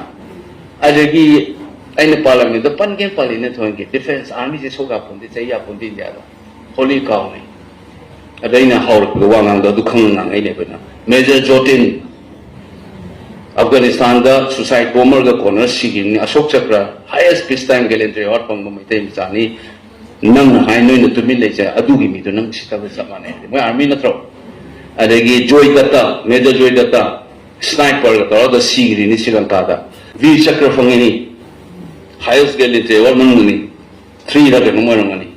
ꯑꯗꯒꯤ ꯑꯩꯅ ꯄꯥꯔꯂꯥꯃꯦꯟꯗ ꯄꯟꯒꯦ ꯄꯜꯂꯤꯅ ꯊꯣꯟꯒꯦ, ꯗꯤꯐꯦꯟꯁ ꯑꯥꯔꯃꯤꯁꯦ ꯁꯣꯛ ꯌꯥꯄꯣꯟꯗꯦ, ꯆꯩ ꯌꯥꯄꯣꯟꯗꯦ ꯏꯟꯗꯤꯌꯥꯗ꯫ ꯍꯣꯂꯤ ꯀꯥꯎꯅꯤ꯫ ꯑꯗ ꯑꯩꯅ ꯍꯧꯔꯛꯄꯗ ꯋꯥ ꯉꯥꯡꯗꯣ ꯑꯗꯨ ꯈꯪꯅ ꯉꯥꯡꯉꯛꯏꯅꯦ ꯑꯩꯈꯣꯏꯅ꯫ ꯃꯦꯖꯔ ꯖꯣꯇꯤꯟ, ꯑꯐꯒꯥꯅꯤꯁꯇꯥꯟꯗ ꯁꯨꯁꯥꯏꯠ ꯕꯣꯝꯕꯔꯒ ꯀꯣꯟꯅꯔ ꯁꯤꯈꯤꯕꯅꯤ꯫ Ashok Chakra, highest peace time gallantry award ꯐꯪꯕ ꯃꯩꯇꯩ ꯃꯆꯥꯅꯤ꯫ ꯅꯪꯅ ꯍꯥꯏ ꯅꯣꯏꯅ ꯇꯨꯃꯤꯟ ꯂꯩꯖ, ꯑꯗꯨꯒꯤ ꯃꯤꯗꯣ ꯅꯪ ꯁꯤꯊꯕ ꯆꯞ ꯃꯥꯟꯅꯩ꯫ ꯃꯣꯏ ꯑꯥꯔꯃꯤ ꯅꯠꯇ꯭ꯔꯣ? ꯑꯗꯒꯤ ꯖꯣꯏ ꯗꯠꯇ, ꯃꯦꯖꯔ ꯖꯣꯏ ꯗꯠꯇ, ꯁ꯭ꯅꯥꯏꯄꯔꯒ ꯇꯧꯔꯒ ꯁꯤꯈ꯭ꯔꯤꯅꯤ ꯁ꯭ꯔꯤꯂꯪꯀꯥꯗ꯫ ꯚꯤꯔ ꯆꯀ꯭ꯔ ꯐꯪꯉꯤꯅꯤ, highest gallantry award ꯃꯅꯨꯡꯗꯅꯤ, ꯊ꯭ꯔꯤꯔ ꯀꯩꯅꯣꯝ ꯑꯣꯏꯔꯝꯒꯅꯤ꯫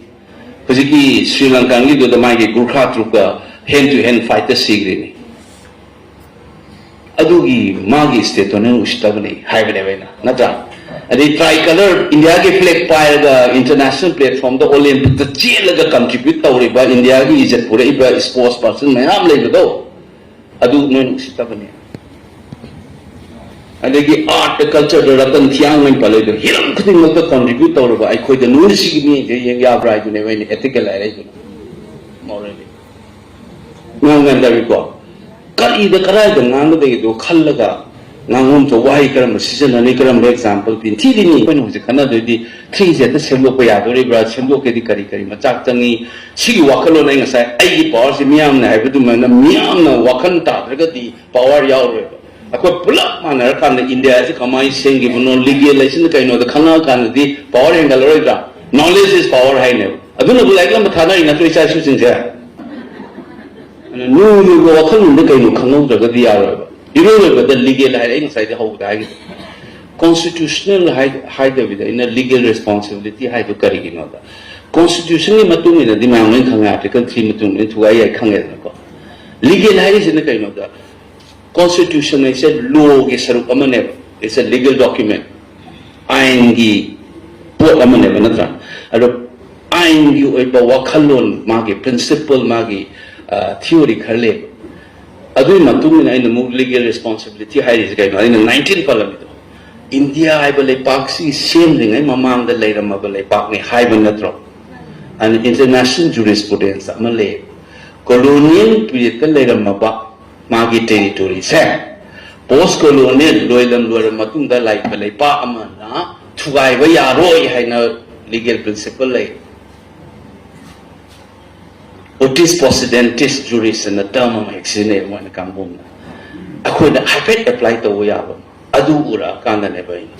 ꯍꯧꯖꯤꯛꯀꯤ ꯁ꯭ꯔꯤꯂꯪꯀꯥꯒꯤꯗꯨꯗ ꯃꯥꯒꯤ ꯒꯨꯔꯈꯥ ꯇ꯭ꯔꯨꯞꯀ hand to hand fight ꯇ ꯁꯤꯈ꯭ꯔꯤꯅꯤ꯫ ꯑꯗꯨꯒꯤ ꯃꯥꯒꯤ stateꯇꯣ ꯅꯪ ꯎꯁꯤꯠꯇꯕꯅꯤ ꯍꯥꯏꯕꯅꯦꯕ ꯑꯩꯅ, ꯅꯠꯇ꯭ꯔꯥ? ꯑꯗꯩ tricolor Indiaꯒꯤ flag ꯄꯥꯏꯔꯒ international platformꯗ Olympicꯇ ꯆꯦꯜꯂꯒ contribute ꯇꯧꯔꯤꯕ, Indiaꯒꯤ ꯏꯖꯠ ꯄꯨꯔꯛꯏꯕ sports person ꯃꯌꯥꯝ ꯂꯩꯕꯗꯣ, ꯑꯗꯨ ꯅꯣꯏꯅ ꯎꯁꯤꯠꯇꯕꯅꯤ꯫ ꯑꯗꯒꯤ artꯇ, cultureꯗ ꯔꯇꯟ ꯊꯤꯌꯥꯡꯃꯩ ꯄꯜꯂꯛꯏꯗꯣ, ꯍꯤꯔꯝ ꯈꯨꯗꯤꯡꯃꯛꯇ contribute ꯇꯧꯔꯕ ꯑꯩꯈꯣꯏꯗ ꯅꯣꯏꯅ ꯁꯤꯒꯤ ꯃꯤꯁꯦ ꯌꯦꯡ ꯌꯥꯕ꯭ꯔꯥ ꯍꯥꯏꯗꯨꯅꯦꯕ ꯑꯩꯅ ethical ꯍꯥꯏꯔꯛꯏꯗꯨꯅ꯫ Morally꯫ ꯉꯥꯡꯅꯗꯕꯤꯀꯣ, ꯀꯔꯤꯗ ꯀꯗꯥꯏꯗ ꯉꯥꯡꯒꯗꯒꯦꯗꯣ ꯈꯜꯂꯒ ꯉꯥꯡꯐꯝ ꯊꯣꯛꯄ ꯋꯥꯍꯩ ꯀꯔꯝꯕ ꯁꯤꯖꯤꯟꯅꯅꯤ, ꯀꯔꯝꯕ example ꯄꯤꯅꯤ? ꯁꯤꯗꯤꯅꯤ ꯑꯩꯈꯣꯏꯅ ꯍꯧꯖꯤꯛ ꯈꯟꯅꯗꯣꯏꯗꯤ, ꯊ꯭ꯔꯤꯁꯦ ꯍꯦꯛꯇ ꯁꯦꯝꯗꯣꯛꯄ ꯌꯥꯗꯣꯔꯤꯕ꯭ꯔꯥ, ꯁꯦꯝꯗꯣꯛꯀꯦꯗꯤ ꯀꯔꯤ ꯀꯔꯤ ꯃꯆꯥꯛ ꯆꯪꯉꯤ? ꯁꯤꯒꯤ ꯋꯥꯈꯜꯂꯣꯟ ꯑꯩ ꯉꯁꯥꯏ ꯑꯩꯒꯤ powerꯁꯦ ꯃꯤꯌꯥꯝꯅ ꯍꯥꯏꯕ ꯑꯗꯨꯃꯥꯏꯅ ꯃꯤꯌꯥꯝꯅ ꯋꯥꯈꯜ ꯇꯥꯗ꯭ꯔꯒꯗꯤ power ꯌꯥꯎꯔꯣꯏꯕ꯫ ꯑꯩꯈꯣꯏ ꯄꯨꯂꯞ ꯃꯥꯟꯅꯔꯀꯥꯟꯗ Indiaꯁꯤ ꯀꯃꯥꯏꯅ ꯁꯦꯝꯈꯤꯕꯅꯣ, legal ꯍꯥꯏꯁꯤꯅ ꯀꯩꯅꯣꯗ ꯈꯪꯉꯛꯑꯀꯥꯟꯗꯗꯤ power ꯍꯦꯟꯒꯠꯂꯔꯣꯏꯗ꯭ꯔꯥ? Knowledge is power ꯍꯥꯏꯅꯦꯕ꯫ ꯑꯗꯨꯅꯕꯨ ꯂꯥꯏꯔꯤꯛ ꯇꯝꯕ ꯊꯥꯅꯔꯤ ꯅꯠꯇ꯭ꯔꯣ ꯏꯆꯥ ꯏꯁꯨꯁꯤꯡꯁꯦ? ꯑꯗꯨꯅ ꯅꯣꯡꯃꯒꯤ ꯋꯥꯈꯜꯂꯣꯟꯗ ꯀꯩꯅꯣ ꯈꯪꯍꯧꯗ꯭ꯔꯒꯗꯤ ꯌꯥꯔꯣꯏꯕ꯫ ꯏꯔꯣꯏ ꯂꯣꯏꯕꯗ legal ꯍꯥꯏꯔꯦ, ꯑꯩ ꯉꯁꯥꯏꯗꯤ ꯍꯧꯕꯗ ꯍꯥꯏꯈꯤꯕ꯫ Constitutional ꯍꯥꯏ-, ꯍꯥꯏꯗꯕꯤꯗ ꯑꯩꯅ legal responsibility ꯍꯥꯏꯗꯣ ꯀꯔꯤꯒꯤꯅꯣꯗ, Constitutionꯒꯤ ꯃꯇꯨꯡ ꯏꯟꯅꯗꯤ ꯃꯌꯥꯝ ꯂꯣꯏꯅ ꯈꯪꯉꯦ, Article three ꯃꯇꯨꯡ ꯂꯣꯏꯅ ꯊꯨꯒꯥꯏ ꯌꯥꯏ ꯈꯪꯉꯦꯗꯅꯀꯣ꯫ Legal ꯍꯥꯏꯔꯤꯁꯤꯅ ꯀꯩꯅꯣꯗ, Constitution ꯍꯥꯏꯁꯦ lawꯒꯤ ꯁꯔꯨꯛ ꯑꯃꯅꯦꯕ, it's a legal document, ꯑꯥꯏꯟꯒꯤ ꯄꯣꯠ ꯑꯃꯅꯦꯕ, ꯅꯠꯇ꯭ꯔꯥ? ꯑꯗꯣ ꯑꯥꯏꯟꯒꯤ ꯑꯣꯏꯕ ꯋꯥꯈꯜꯂꯣꯟ, ꯃꯥꯒꯤ principle, ꯃꯥꯒꯤ theory ꯈꯔ ꯂꯩꯕ꯫ ꯑꯗꯨꯒꯤ ꯃꯇꯨꯡ ꯏꯟꯅ ꯑꯩꯅ ꯑꯃꯨꯛ legal responsibility ꯍꯥꯏꯔꯤꯁꯦ ꯀꯩꯅꯣ? ꯑꯩꯅ nineteen ꯄꯜꯂꯝꯃꯤꯗꯣ, ꯏꯟꯗꯤꯌꯥ ꯍꯥꯏꯕ ꯂꯩꯄꯥꯛꯁꯤ ꯁꯦꯝꯗ꯭ꯔꯤꯉꯩ ꯃꯃꯥꯡꯗ ꯂꯩꯔꯝꯃꯕ ꯂꯩꯄꯥꯛꯅꯤ ꯍꯥꯏꯕ ꯅꯠꯇ꯭ꯔꯣ? ꯑꯗꯨꯅ international jurisprudence ꯑꯃ ꯂꯩ꯫ Colonial periodꯇ ꯂꯩꯔꯝꯃꯕ ꯃꯥꯒꯤ territoryꯁꯦ post colonial, ꯂꯣꯏꯂꯝ ꯂꯣꯏꯔꯕ ꯃꯇꯨꯡꯗ ꯂꯩꯕ ꯂꯩꯄꯥꯛ ꯑꯃꯅ ꯊꯨꯒꯥꯏꯕ ꯌꯥꯔꯣꯏ ꯍꯥꯏꯅ legal principle ꯂꯩ꯫ Otis possidetis juris ꯑꯅ term ꯑꯃ ꯍꯦꯛ ꯁꯤꯖꯤꯟꯅꯩ ꯃꯣꯏꯅ ꯀꯥꯡꯕꯨꯅ꯫ ꯑꯩꯈꯣꯏꯗ ꯍꯥꯏꯐꯦꯠ apply ꯇꯧꯕ ꯌꯥꯕ ꯑꯗꯨ ꯎꯔꯛꯑꯀꯥꯟꯗꯅꯦꯕ ꯑꯩꯅ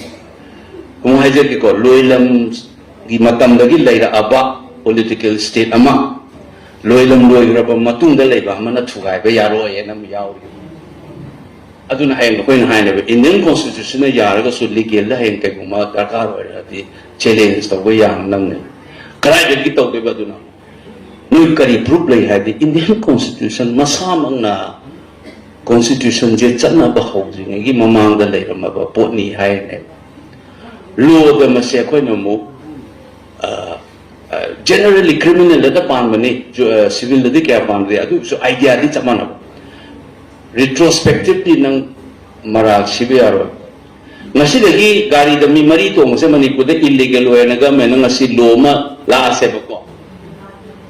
ꯀꯃꯥꯏ ꯍꯥꯏꯖꯒꯦꯀꯣ, ꯂꯣꯏꯂꯝꯒꯤ ꯃꯇꯝꯗꯒꯤ ꯂꯩꯔꯛꯑꯕ political state ꯑꯃ, ꯂꯣꯏꯂꯝ ꯂꯣꯏꯈ꯭ꯔꯕ ꯃꯇꯨꯡꯗ ꯂꯩꯕ ꯑꯃꯅ ꯊꯨꯒꯥꯏꯕ ꯌꯥꯔꯣꯏ ꯍꯥꯏꯅ ꯑꯃ ꯌꯥꯎꯔꯤ꯫ ꯑꯗꯨꯅ ꯍꯌꯦꯡ ꯑꯩꯈꯣꯏꯅ ꯍꯥꯏꯅꯦꯕ, Indian Constitutionꯅ ꯌꯥꯔꯒꯁꯨ legalꯗ ꯍꯌꯦꯡ ꯀꯩꯒꯨꯝꯕ ꯗꯔꯀꯥꯔ ꯑꯣꯏꯔꯛꯑꯗꯤ challenge ꯇꯧꯕ ꯌꯥꯅꯅꯕꯅꯦ꯫ ꯀꯗꯥꯏꯗꯒꯤ ꯇꯧꯗꯣꯏꯕ ꯑꯗꯨꯅ? ꯅꯣꯏ ꯀꯔꯤ proof ꯂꯩ ꯍꯥꯏꯗꯤ Indian Constitution ꯃꯁꯥꯃꯛꯅ ꯀꯣꯟꯁꯇꯤꯇ꯭ꯌꯨꯁꯟꯁꯦ ꯆꯠꯅꯕ ꯍꯧꯗ꯭ꯔꯤꯉꯩꯒꯤ ꯃꯃꯥꯡꯗ ꯂꯩꯔꯝꯃꯕ ꯄꯣꯠꯅꯤ ꯍꯥꯏꯔꯤꯅꯦꯕ꯫ ꯂꯣꯗ ꯃꯁꯦ ꯑꯩꯈꯣꯏꯅ ꯑꯃꯨꯛ, ꯑ, ꯑ, ꯖꯦꯅꯔꯦꯜꯂꯤ ꯀ꯭ꯔꯤꯃꯤꯅꯦꯜꯗ ꯄꯥꯟꯕꯅꯤ, ꯖꯨ-, ꯑ, ꯁꯤꯚꯤꯜꯗꯗꯤ ꯀꯌꯥ ꯄꯥꯟꯗꯦ, ꯑꯗꯨꯒꯤꯁꯨ ꯑꯥꯏꯗꯤꯌꯥꯗꯤ ꯆꯞ ꯃꯥꯟꯅꯕ꯫ ꯔꯤꯇ꯭ꯔꯣꯁꯄꯦꯛꯇꯤꯚꯂꯤ ꯅꯪ ꯃꯔꯥꯜ ꯁꯤꯕ ꯌꯥꯔꯣꯏ꯫ ꯉꯁꯤꯗꯒꯤ ꯒꯥꯔꯤꯗ ꯃꯤ ꯃꯔꯤ ꯇꯣꯡꯕꯁꯦ ꯃꯅꯤꯄꯨꯔꯗ ꯏꯜꯂꯤꯒꯦꯜ ꯑꯣꯏꯅꯒ ꯃꯦꯅ ꯉꯁꯤ ꯂꯣ ꯑꯃ ꯂꯥꯛꯑꯁꯦꯕꯀꯣ꯫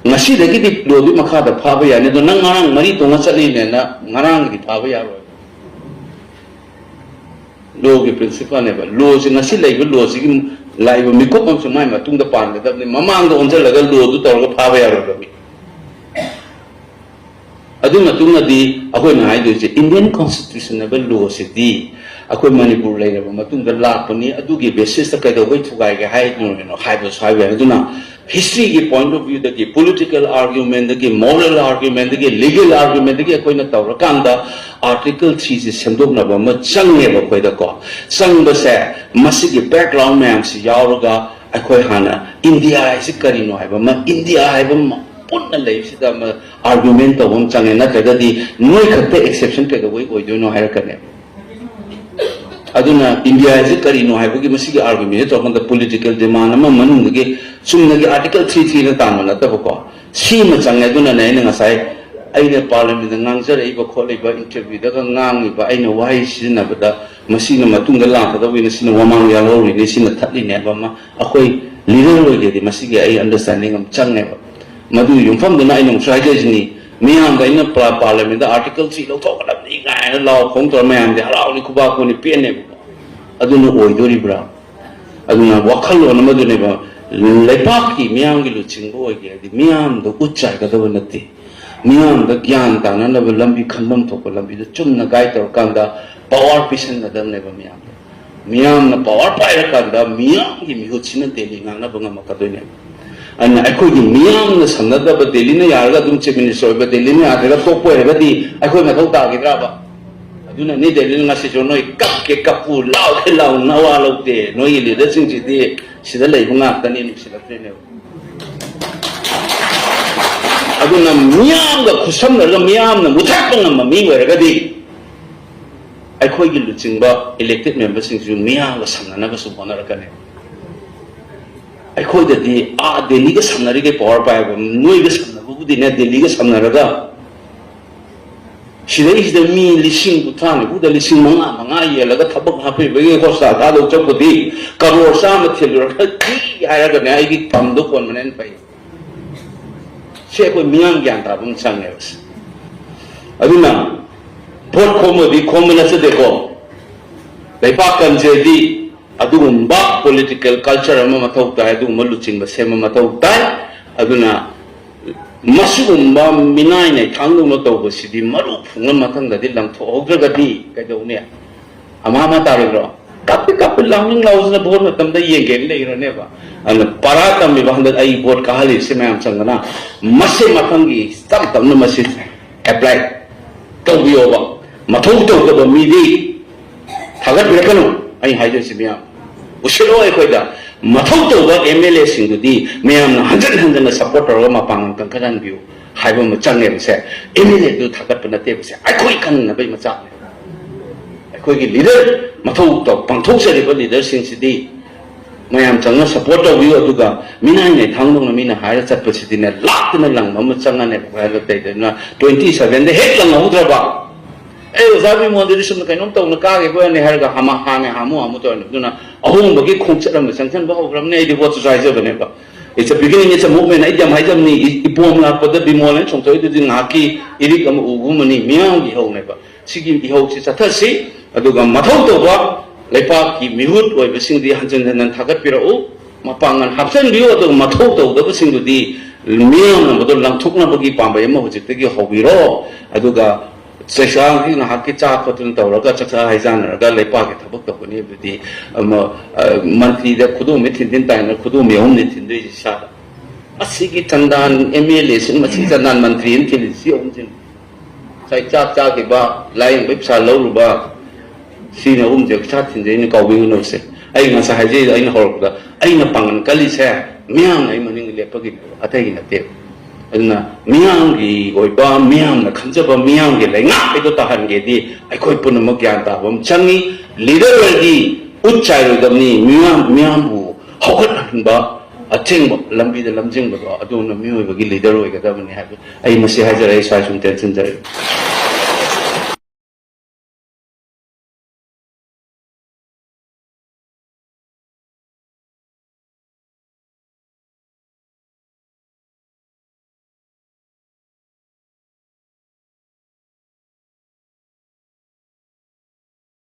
ꯉꯁꯤꯗꯒꯤꯗꯤ ꯂꯣꯗꯨꯒꯤ ꯃꯈꯥꯗ ꯐꯥꯕ ꯌꯥꯅꯤ, ꯑꯗꯣ ꯅꯪ ꯉꯔꯥꯡ ꯃꯔꯤ ꯇꯣꯡꯉ ꯆꯠꯂꯤꯅꯦꯅ ꯉꯔꯥꯡꯒꯤꯗꯤ ꯐꯥꯕ ꯌꯥꯔꯣꯏ꯫ ꯂꯣꯒꯤ ꯄ꯭ꯔꯤꯟꯁꯤꯄꯜꯅꯦꯕ꯫ ꯂꯣꯁꯤ, ꯉꯁꯤ ꯂꯩꯕ ꯂꯣꯁꯤꯒꯤ ꯂꯥꯛꯏꯕ ꯃꯤꯀꯨꯞ ꯑꯃꯁꯨ ꯃꯥꯏ ꯃꯇꯨꯡꯗ ꯄꯥꯟꯒꯗꯕꯅꯤ꯫ ꯃꯃꯥꯡꯗ ꯑꯣꯟꯁꯤꯜꯂꯒ ꯂꯣꯗꯨ ꯇꯧꯔꯒ ꯐꯥꯕ ꯌꯥꯔꯣꯏꯕ ꯃꯤ꯫ ꯑꯗꯨ ꯃꯇꯨꯡꯗꯗꯤ ꯑꯩꯈꯣꯏꯅ ꯍꯥꯏꯗꯣꯏꯁꯦ, ꯏꯟꯗꯤꯌꯟ ꯀꯣꯟꯁꯇꯤꯇ꯭ꯌꯨꯁꯟ ꯍꯥꯏꯕ ꯂꯣꯁꯤꯗꯤ ꯑꯩꯈꯣꯏ ꯃꯅꯤꯄꯨꯔ ꯂꯩꯔꯕ ꯃꯇꯨꯡꯗ ꯂꯥꯛꯄꯅꯤ, ꯑꯗꯨꯒꯤ ꯕꯦꯁꯤꯁꯇ ꯀꯩꯗꯧꯕꯩ ꯊꯨꯒꯥꯏꯒꯦ ꯍꯥꯏꯗꯣꯏꯅꯣ ꯍꯥꯏꯕꯁꯨ ꯍꯥꯏꯕ ꯌꯥꯏ꯫ ꯑꯗꯨꯅ ꯍꯤꯁꯇ꯭ꯔꯤꯒꯤ ꯄꯣꯏꯟꯠ ꯑꯣꯐ ꯚ꯭ꯌꯨꯗꯒꯤ, ꯄꯣꯂꯤꯇꯤꯀꯦꯜ ꯑꯥꯔꯒ꯭ꯌꯨꯃꯦꯟꯗꯒꯤ, ꯃꯣꯔꯦꯜ ꯑꯥꯔꯒ꯭ꯌꯨꯃꯦꯟꯗꯒꯤ, ꯂꯤꯒꯦꯜ ꯑꯥꯔꯒ꯭ꯌꯨꯃꯦꯟꯗꯒꯤ ꯑꯩꯈꯣꯏꯅ ꯇꯧꯔꯀꯥꯟꯗ ꯑꯥꯔꯇꯤꯀꯜ ꯊ꯭ꯔꯤꯁꯦ ꯁꯦꯝꯗꯣꯛꯅꯕ ꯑꯃ ꯆꯪꯉꯦꯕ ꯑꯩꯈꯣꯏꯗꯀꯣ꯫ ꯆꯪꯕꯁꯦ ꯃꯁꯤꯒꯤ ꯕꯦꯛꯒ꯭ꯔꯥꯎꯟ ꯃꯌꯥꯝꯁꯤ ꯌꯥꯎꯔꯒ ꯑꯩꯈꯣꯏ ꯍꯥꯟꯅ ꯏꯟꯗꯤꯌꯥ ꯍꯥꯏꯁꯤ ꯀꯔꯤꯅꯣ ꯍꯥꯏꯕ ꯑꯃ, ꯏꯟꯗꯤꯌꯥ ꯍꯥꯏꯕ ꯑꯃ ꯄꯨꯟꯅ ꯂꯩꯕꯁꯤꯗ ꯑꯃ ꯑꯥꯔꯒ꯭ꯌꯨꯃꯦꯟ ꯇꯧꯕ ꯑꯃ ꯆꯪꯉꯦ, ꯅꯠꯇ꯭ꯔꯒꯗꯤ ꯅꯣꯏ ꯈꯛꯇ ꯑꯦꯛꯁꯦꯞꯁꯟ ꯀꯩꯗꯧꯕꯩ ꯑꯣꯏꯗꯣꯏꯅꯣ ꯍꯥꯏꯔꯛꯀꯅꯦꯕ꯫ ꯑꯗꯨꯅ ꯏꯟꯗꯤꯌꯥ ꯍꯥꯏꯁꯤ ꯀꯔꯤꯅꯣ ꯍꯥꯏꯕꯒꯤ ꯃꯁꯤꯒꯤ ꯑꯥꯔꯒ꯭ꯌꯨꯃꯦꯟꯁꯦ ꯇꯧꯔꯀꯥꯟꯗ ꯄꯣꯂꯤꯇꯤꯀꯦꯜ ꯗꯤꯃꯥꯟ ꯑꯃ ꯃꯅꯨꯡꯗꯒꯤ ꯆꯨꯝꯅꯒꯤ ꯑꯥꯔꯇꯤꯀꯜ ꯊ꯭ꯔꯤ ꯊ꯭ꯔꯤꯅ ꯇꯥꯟꯕ ꯅꯠꯇꯕꯀꯣ, ꯁꯤꯃ ꯆꯪꯉꯦ꯫ ꯑꯗꯨꯅꯅꯦ ꯑꯩꯅ ꯉꯁꯥꯏ ꯑꯩꯅ ꯄꯥꯔꯂꯤꯌꯥꯃꯦꯟꯗ ꯉꯥꯡꯖꯔꯛꯏꯕ ꯈꯣꯠꯂꯤꯕ, ꯏꯟꯇꯔꯚ꯭ꯌꯨꯗꯒ ꯉꯥꯡꯉꯤꯕ ꯑꯩꯅ ꯋꯥꯍꯩ ꯁꯤꯖꯤꯟꯅꯕꯗ ꯃꯁꯤꯅ ꯃꯇꯨꯡꯗ ꯂꯥꯛꯀꯗꯧꯕꯅꯤ, ꯁꯤꯅ ꯃꯃꯥꯡ ꯌꯥꯜꯍꯧꯔꯤꯅꯤ, ꯁꯤꯅ ꯊꯠꯂꯤꯅꯦ ꯍꯥꯏꯕ ꯑꯃ ꯑꯩꯈꯣꯏ ꯂꯤꯗꯔ ꯑꯣꯏꯒꯦꯗꯤ ꯃꯁꯤꯒꯤ ꯑꯩ ꯑꯟꯗꯔꯁꯇꯦꯟꯗꯤꯡ ꯑꯃ ꯆꯪꯉꯦꯕ꯫ ꯃꯗꯨꯒꯤ ꯌꯨꯝꯐꯝꯗꯨꯅ ꯑꯩꯅ ꯑꯃꯨꯛꯁꯨ ꯍꯥꯏꯖꯔꯤꯁꯤꯅꯤ, ꯃꯤꯌꯥꯝꯗ ꯑꯩꯅ ꯄꯥ-, ꯄꯥꯔꯂꯤꯌꯥꯃꯦꯟꯗ ꯑꯥꯔꯇꯤꯀꯜ ꯊ꯭ꯔꯤ ꯂꯧꯊꯣꯛꯀꯗꯕꯅꯤ ꯀꯥꯏꯅ ꯂꯥꯎ ꯈꯣꯡ ꯇꯧꯔ ꯃꯌꯥꯝꯗꯤ ꯍꯔꯥꯎꯅꯤ, ꯈꯨꯕꯥꯛ ꯈꯨꯅꯤ, ꯄꯦꯟꯅꯦꯕꯀꯣ꯫ ꯑꯗꯨꯅ ꯑꯣꯏꯗꯣꯔꯤꯕ꯭ꯔꯥ? ꯑꯗꯨꯅ ꯋꯥꯈꯜꯂꯣꯟ ꯑꯃꯗꯨꯅꯦꯕ, ꯂꯩꯕꯥꯛꯀꯤ ꯃꯤꯌꯥꯝꯒꯤ ꯂꯨꯆꯤꯡꯕ ꯑꯣꯏꯒꯦ ꯍꯥꯏꯗꯤ ꯃꯤꯌꯥꯝꯗ ꯎꯠ ꯆꯥꯏꯒꯗꯕ ꯅꯠꯇꯦ, ꯃꯤꯌꯥꯝꯗ ꯒ꯭ꯌꯥꯟ ꯇꯥꯅꯅꯕ ꯂꯝꯕꯤ, ꯈꯟꯐꯝ ꯊꯣꯛꯄ ꯂꯝꯕꯤꯗ ꯆꯨꯝꯅ ꯒꯥꯏꯗ ꯇꯧꯔꯀꯥꯟꯗ ꯄꯋꯥꯔ ꯄꯤꯁꯟꯒꯗꯕꯅꯦꯕ ꯃꯤꯌꯥꯝꯗ꯫ ꯃꯤꯌꯥꯝꯅ ꯄꯋꯥꯔ ꯄꯥꯏꯔꯀꯥꯟꯗ ꯃꯤꯌꯥꯝꯒꯤ ꯃꯤꯍꯨꯠꯁꯤꯅ ꯗꯦꯜꯂꯤ ꯉꯥꯡꯅꯕ ꯉꯝꯃꯛꯀꯗꯣꯏꯅꯦꯕ꯫ ꯑꯗꯨꯅ ꯑꯩꯈꯣꯏꯒꯤ ꯃꯤꯌꯥꯝꯅ ꯁꯝꯅꯗꯕ, ꯗꯦꯜꯂꯤꯅ ꯌꯥꯔꯒ ꯑꯗꯨꯝ ꯆꯤꯐ ꯃꯤꯅꯤꯁꯇꯔ ꯑꯣꯏꯕ, ꯗꯦꯜꯂꯤꯅ ꯌꯥꯗ꯭ꯔꯒ ꯇꯣꯛꯄ ꯑꯣꯏꯔꯒꯗꯤ ꯑꯩꯈꯣꯏ ꯃꯊꯧ ꯇꯥꯈꯤꯗ꯭ꯔꯕ? ꯑꯗꯨꯅꯅꯤ ꯗꯦꯜꯂꯤꯅ ꯉꯁꯤꯁꯨ ꯅꯣꯏ ꯀꯞꯀꯦ ꯀꯞꯄꯨ, ꯂꯥꯎꯒꯦ ꯂꯥꯎ, ꯅꯋꯥ ꯂꯧꯗꯦ꯫ ꯅꯣꯏꯒꯤ ꯂꯤꯗꯔꯁꯤꯡꯁꯤꯗꯤ ꯁꯤꯗ ꯂꯩꯕ ꯉꯥꯛꯇꯅꯤ, ꯅꯨꯡꯁꯤꯜꯂꯛꯇ꯭ꯔꯤꯅꯦꯕ꯫ ꯑꯗꯨꯅ ꯃꯤꯌꯥꯝꯒ ꯈꯨꯠꯁꯝꯅꯔꯒ ꯃꯤꯌꯥꯝꯅ ꯃꯨꯊꯠꯄ ꯉꯝꯕ ꯃꯤ ꯑꯣꯏꯔꯒꯗꯤ ꯑꯩꯈꯣꯏꯒꯤ ꯂꯨꯆꯤꯡꯕ elected memberꯁꯤꯡꯁꯨ ꯃꯤꯌꯥꯝꯒ ꯁꯝꯅꯅꯕꯁꯨ ꯍꯣꯠꯅꯔꯛꯀꯅꯤ꯫ ꯑꯩꯈꯣꯏꯗꯗꯤ ꯑꯥ ꯗꯦꯜꯂꯤꯒ ꯁꯝꯅꯔꯤꯈꯩ power ꯄꯥꯏꯕ, ꯅꯣꯏꯒ ꯁꯝꯅꯕꯕꯨꯗꯤꯅꯦ, ꯗꯦꯜꯂꯤꯒ ꯁꯝꯅꯔꯒ ꯁꯤꯗꯩꯁꯤꯗ ꯃꯤ ꯂꯤꯁꯤꯡ ꯀꯨꯟꯊ꯭ꯔꯥ ꯅꯤꯐꯨꯗ ꯂꯤꯁꯤꯡ ꯃꯉꯥ ꯃꯉꯥ ꯌꯦꯜꯂꯒ ꯊꯕꯛ ꯍꯥꯞꯄꯤꯕꯒꯤ ꯍꯣꯁꯄꯤꯇꯥꯜ ꯊꯥꯗꯧ ꯆꯠꯄꯗꯤ ꯀꯔꯣꯔ ꯆꯥꯝꯃ ꯊꯤꯜꯂꯨꯔꯒ ꯊꯤ ꯍꯥꯏꯔꯒꯅꯦ ꯑꯩꯒꯤ ꯐꯝꯗꯣ ꯀꯣꯟꯕꯅ ꯍꯦꯟꯅ ꯐꯩ꯫ ꯁꯤ ꯑꯩꯈꯣꯏ ꯃꯤꯌꯥꯝ ꯒ꯭ꯌꯥꯟ ꯇꯥꯕ ꯑꯃ ꯆꯪꯉꯦꯕ꯫ ꯑꯗꯨꯅ ꯚꯣꯠ ꯈꯣꯝꯕꯗꯤ ꯈꯣꯝꯕ ꯅꯠꯆꯗꯦꯀꯣ, ꯂꯩꯄꯥꯛ ꯀꯟꯁꯦꯗꯤ ꯑꯗꯨꯒꯨꯝꯕ political culture ꯑꯃ ꯃꯊꯧ ꯇꯥꯏ, ꯑꯗꯨꯒꯨꯝꯕ ꯂꯨꯆꯤꯡꯕ ꯁꯦꯝꯕ ꯃꯊꯧ ꯇꯥꯏ꯫ ꯑꯗꯨꯅ ꯃꯁꯤꯒꯨꯝꯕ ꯃꯤꯅꯥꯏ ꯅꯩꯊꯥꯡꯗꯧꯅ ꯇꯧꯕꯁꯤꯗꯤ ꯃꯔꯨ ꯐꯨꯡꯅ ꯃꯊꯪꯗꯗꯤ ꯂꯪꯊꯣꯛꯍꯧꯗ꯭ꯔꯒꯗꯤ ꯀꯩꯗꯧꯅꯤ? ꯑꯃ ꯑꯃ ꯇꯥꯔꯣꯏꯗ꯭ꯔꯣ? ꯀꯞꯄꯤ ꯀꯞꯄꯤ ꯂꯥꯎꯅꯤꯡ ꯂꯥꯎꯗꯅ ꯚꯣꯠ ꯃꯇꯝꯗ ꯌꯦꯡꯒꯦꯅ ꯂꯩꯔꯅꯦꯕ꯫ ꯑꯗꯨꯅ ꯄꯔꯥ ꯇꯝꯃꯤꯕ ꯍꯟꯗꯛ ꯑꯩ ꯚꯣꯠ ꯀꯥꯍꯜꯂꯤꯁꯦ ꯃꯌꯥꯝ ꯆꯪꯗꯅ ꯃꯁꯤ ꯃꯊꯪꯒꯤ ꯇꯞ ꯇꯞꯅ ꯃꯁꯤ apply ꯇꯧꯕꯤꯌꯣꯕ꯫ ꯃꯊꯧ ꯇꯧꯗꯕ ꯃꯤꯗꯤ ꯊꯥꯒꯠꯄꯤꯔꯛꯀꯅꯨ꯫ ꯑꯩ ꯍꯥꯏꯗꯣꯏꯁꯤ ꯃꯌꯥꯝ ꯎꯁꯤꯜꯂꯣ꯫ ꯑꯩꯈꯣꯏꯗ ꯃꯊꯧ ꯇꯧꯕ MLAꯁꯤꯡꯗꯨꯗꯤ ꯃꯌꯥꯝꯅ ꯍꯟꯖꯟ ꯍꯟꯖꯟꯅ support ꯇꯧꯔꯒ ꯃꯄꯥꯡꯒꯜ ꯀꯟꯈꯠꯍꯟꯕꯤꯌꯨ ꯍꯥꯏꯕ ꯑꯃ ꯆꯪꯉꯦꯕꯁꯦ꯫ MLAꯗꯨ ꯊꯥꯒꯠꯄ ꯅꯠꯇꯦꯕꯁꯦ, ꯑꯩꯈꯣꯏ ꯈꯪꯅꯕꯒꯤ ꯃꯆꯥꯛꯅꯦ꯫ ꯑꯩꯈꯣꯏꯒꯤ leader ꯃꯊꯧ ꯇꯧ-, ꯄꯥꯡꯊꯣꯛꯆꯔꯤꯕ leaderꯁꯤꯡꯁꯤꯗꯤ ꯃꯌꯥꯝ ꯆꯪꯅ support ꯇꯧꯕꯤꯌꯨ꯫ ꯑꯗꯨꯒ ꯃꯤꯅꯥꯏ ꯅꯩꯊꯥꯡꯗꯧꯅ ꯃꯤꯅ ꯍꯥꯏꯔ ꯆꯠꯄꯁꯤꯗꯤꯅꯦ, ꯂꯥꯛꯇꯅ ꯂꯪꯕ ꯑꯃ ꯆꯪꯉꯅꯦꯕ꯫ ꯑꯩꯈꯣꯏ ꯍꯟꯗꯛꯇꯩꯗꯅ twenty sevenꯗ ꯍꯦꯛ ꯂꯪꯍꯧꯗ꯭ꯔꯕ, "ꯑꯦ, ꯑꯣꯖꯥ ꯕꯤꯃꯣꯟꯗꯨꯗꯤ ꯁꯨꯝꯅ ꯀꯩꯅꯣꯝ ꯇꯧꯅ ꯀꯥꯈꯤꯕ ꯑꯣꯏꯔꯅꯤ" ꯍꯥꯏꯔꯒ ꯍꯥꯃ-, ꯍꯥꯝꯃꯦ ꯍꯥꯃꯨ ꯍꯥꯃꯨ ꯇꯧꯔꯅꯤ꯫ ꯑꯗꯨꯅ ꯑꯍꯣꯡꯕꯒꯤ ꯈꯣꯡꯆꯠ ꯑꯃ ꯆꯪꯁꯤꯟꯕ ꯍꯧꯈ꯭ꯔꯕꯅꯤ꯫ ꯑꯩꯗꯤ ꯚꯣꯠꯁꯨ ꯍꯥꯏꯖꯕꯅꯦꯕ, it's a beginning, it's a movement꯫ ꯑꯩꯗꯤ ꯌꯥꯝ ꯍꯥꯏꯖꯕꯅꯤ, ꯏ-, ꯏꯄꯣꯝ ꯂꯥꯛꯄꯗ ꯕꯤꯃꯣꯜ ꯍꯥꯏꯅ ꯆꯣꯡꯊꯣꯛꯏꯗꯨꯗꯤ ꯉꯥꯏꯍꯥꯛꯀꯤ ꯏꯔꯤꯛ ꯑꯃ ꯎꯒꯨꯝꯕꯅꯤ, ꯃꯤꯌꯥꯝꯒꯤ ꯏꯍꯧꯅꯦꯕ꯫ ꯁꯤꯒꯤ ꯏꯍꯧꯁꯤ ꯆꯠꯊꯁꯤ꯫ ꯑꯗꯨꯒ ꯃꯊꯧ ꯇꯧꯕ ꯂꯩꯄꯥꯛꯀꯤ ꯃꯤꯍꯨꯠ ꯑꯣꯏꯕꯁꯤꯡꯗꯤ ꯍꯟꯖꯤꯟ ꯍꯟꯖꯤꯟ ꯊꯥꯒꯠꯄꯤꯔꯛꯎ, ꯃꯄꯥꯡꯒꯜ ꯍꯥꯞꯆꯤꯟꯕꯤꯌꯨ꯫ ꯑꯗꯨꯒ ꯃꯊꯧ ꯇꯧꯗꯕꯁꯤꯡꯗꯨꯗꯤ ꯃꯤꯌꯥꯝꯅ ꯃꯗꯨ ꯂꯪꯊꯣꯛꯅꯕꯒꯤ ꯄꯥꯝꯕꯩ ꯑꯃ ꯍꯧꯖꯤꯛꯇꯒꯤ ꯍꯧꯕꯤꯔꯣ꯫ ꯑꯗꯨꯒ ꯆꯩꯁꯥꯒꯤ ꯉꯥꯏꯍꯥꯛꯀꯤ ꯆꯥ ꯈꯣꯠꯇꯅ ꯇꯧꯔꯒ ꯆꯥꯛꯆꯥ ꯍꯩꯖꯥꯟꯅꯔꯒ ꯂꯩꯄꯥꯛꯀꯤ ꯊꯕꯛ ꯇꯧꯒꯅꯤ ꯍꯥꯏꯕꯗꯨꯗꯤ ꯑꯃ, ꯑ, ꯃꯟꯇ꯭ꯔꯤꯗ ꯈꯨꯗꯣꯝꯕꯤ ꯊꯤꯟꯗꯤꯟ ꯇꯥꯏꯅ ꯈꯨꯗꯣꯝꯕꯤ ꯑꯍꯨꯝꯅꯤ ꯊꯤꯟꯗꯣꯏꯁꯤ ꯏꯁꯥꯗ꯫ ꯑꯁꯤꯒꯤ ꯆꯟꯗꯥꯟ MLAꯁꯤꯡ, ꯃꯁꯤ ꯆꯟꯗꯥꯟ ꯃꯟꯇ꯭ꯔꯤ ꯑꯃ ꯊꯤꯜꯂꯤꯁꯤ ꯑꯍꯨꯝꯁꯤꯅꯤ꯫ ꯉꯁꯥꯏ ꯆꯥꯛ ꯆꯥꯈꯤꯕ, ꯂꯥꯏꯌꯦꯡꯕꯒꯤ ꯄꯩꯁꯥ ꯂꯧꯔꯨꯕ, ꯁꯤꯅ ꯑꯍꯨꯝꯁꯦ ꯄꯩꯁꯥ ꯊꯤꯟꯖꯩꯅ ꯀꯥꯎꯕꯤꯒꯅꯨꯁꯦ꯫ ꯑꯩ ꯉꯁꯥꯏ ꯍꯥꯏꯖꯩ, ꯑꯩꯅ ꯍꯧꯔꯛꯄꯗ ꯑꯩꯅ ꯄꯥꯡꯒꯜ ꯀꯜꯂꯤꯁꯦ ꯃꯤꯌꯥꯝꯅ ꯑꯩ ꯃꯅꯤꯡꯗ ꯂꯦꯞꯄꯒꯤꯅꯦꯕ, ꯑꯇꯩꯒꯤ ꯅꯠꯇꯦꯕ꯫ ꯑꯗꯨꯅ ꯃꯤꯌꯥꯝꯒꯤ ꯑꯣꯏꯕ, ꯃꯤꯌꯥꯝꯅ ꯈꯟꯖꯕ, ꯃꯤꯌꯥꯝꯒꯤ ꯂꯩꯉꯥꯛ ꯍꯥꯏꯗꯣ ꯇꯥꯍꯟꯒꯦꯗꯤ ꯑꯩꯈꯣꯏ ꯄꯨꯝꯅꯃꯛ ꯒ꯭ꯌꯥꯟ ꯇꯥꯕ ꯑꯃ ꯆꯪꯉꯤ꯫ ꯂꯤꯗꯔ ꯑꯣꯏꯔꯗꯤ ꯎꯠ ꯆꯥꯏꯔꯣꯏꯗꯕꯅꯤ, ꯃꯤꯌꯥꯝ, ꯃꯤꯌꯥꯝꯕꯨ ꯍꯧꯒꯠꯍꯟꯕ, ꯑꯆꯦꯡꯕ ꯂꯝꯕꯤꯗ ꯂꯝꯖꯤꯡꯕꯗꯣ, ꯑꯗꯨꯅ ꯃꯤꯑꯣꯏꯕꯒꯤ ꯂꯤꯗꯔ ꯑꯣꯏꯒꯗꯕꯅꯤ ꯍꯥꯏꯕ ꯑꯩ ꯃꯁꯤ ꯍꯥꯏꯖꯔꯦ꯫ ꯑꯩ ꯁ꯭ꯋꯥꯏ ꯁꯨꯝ ꯇꯦꯟꯁꯤꯟꯖꯔꯦ꯫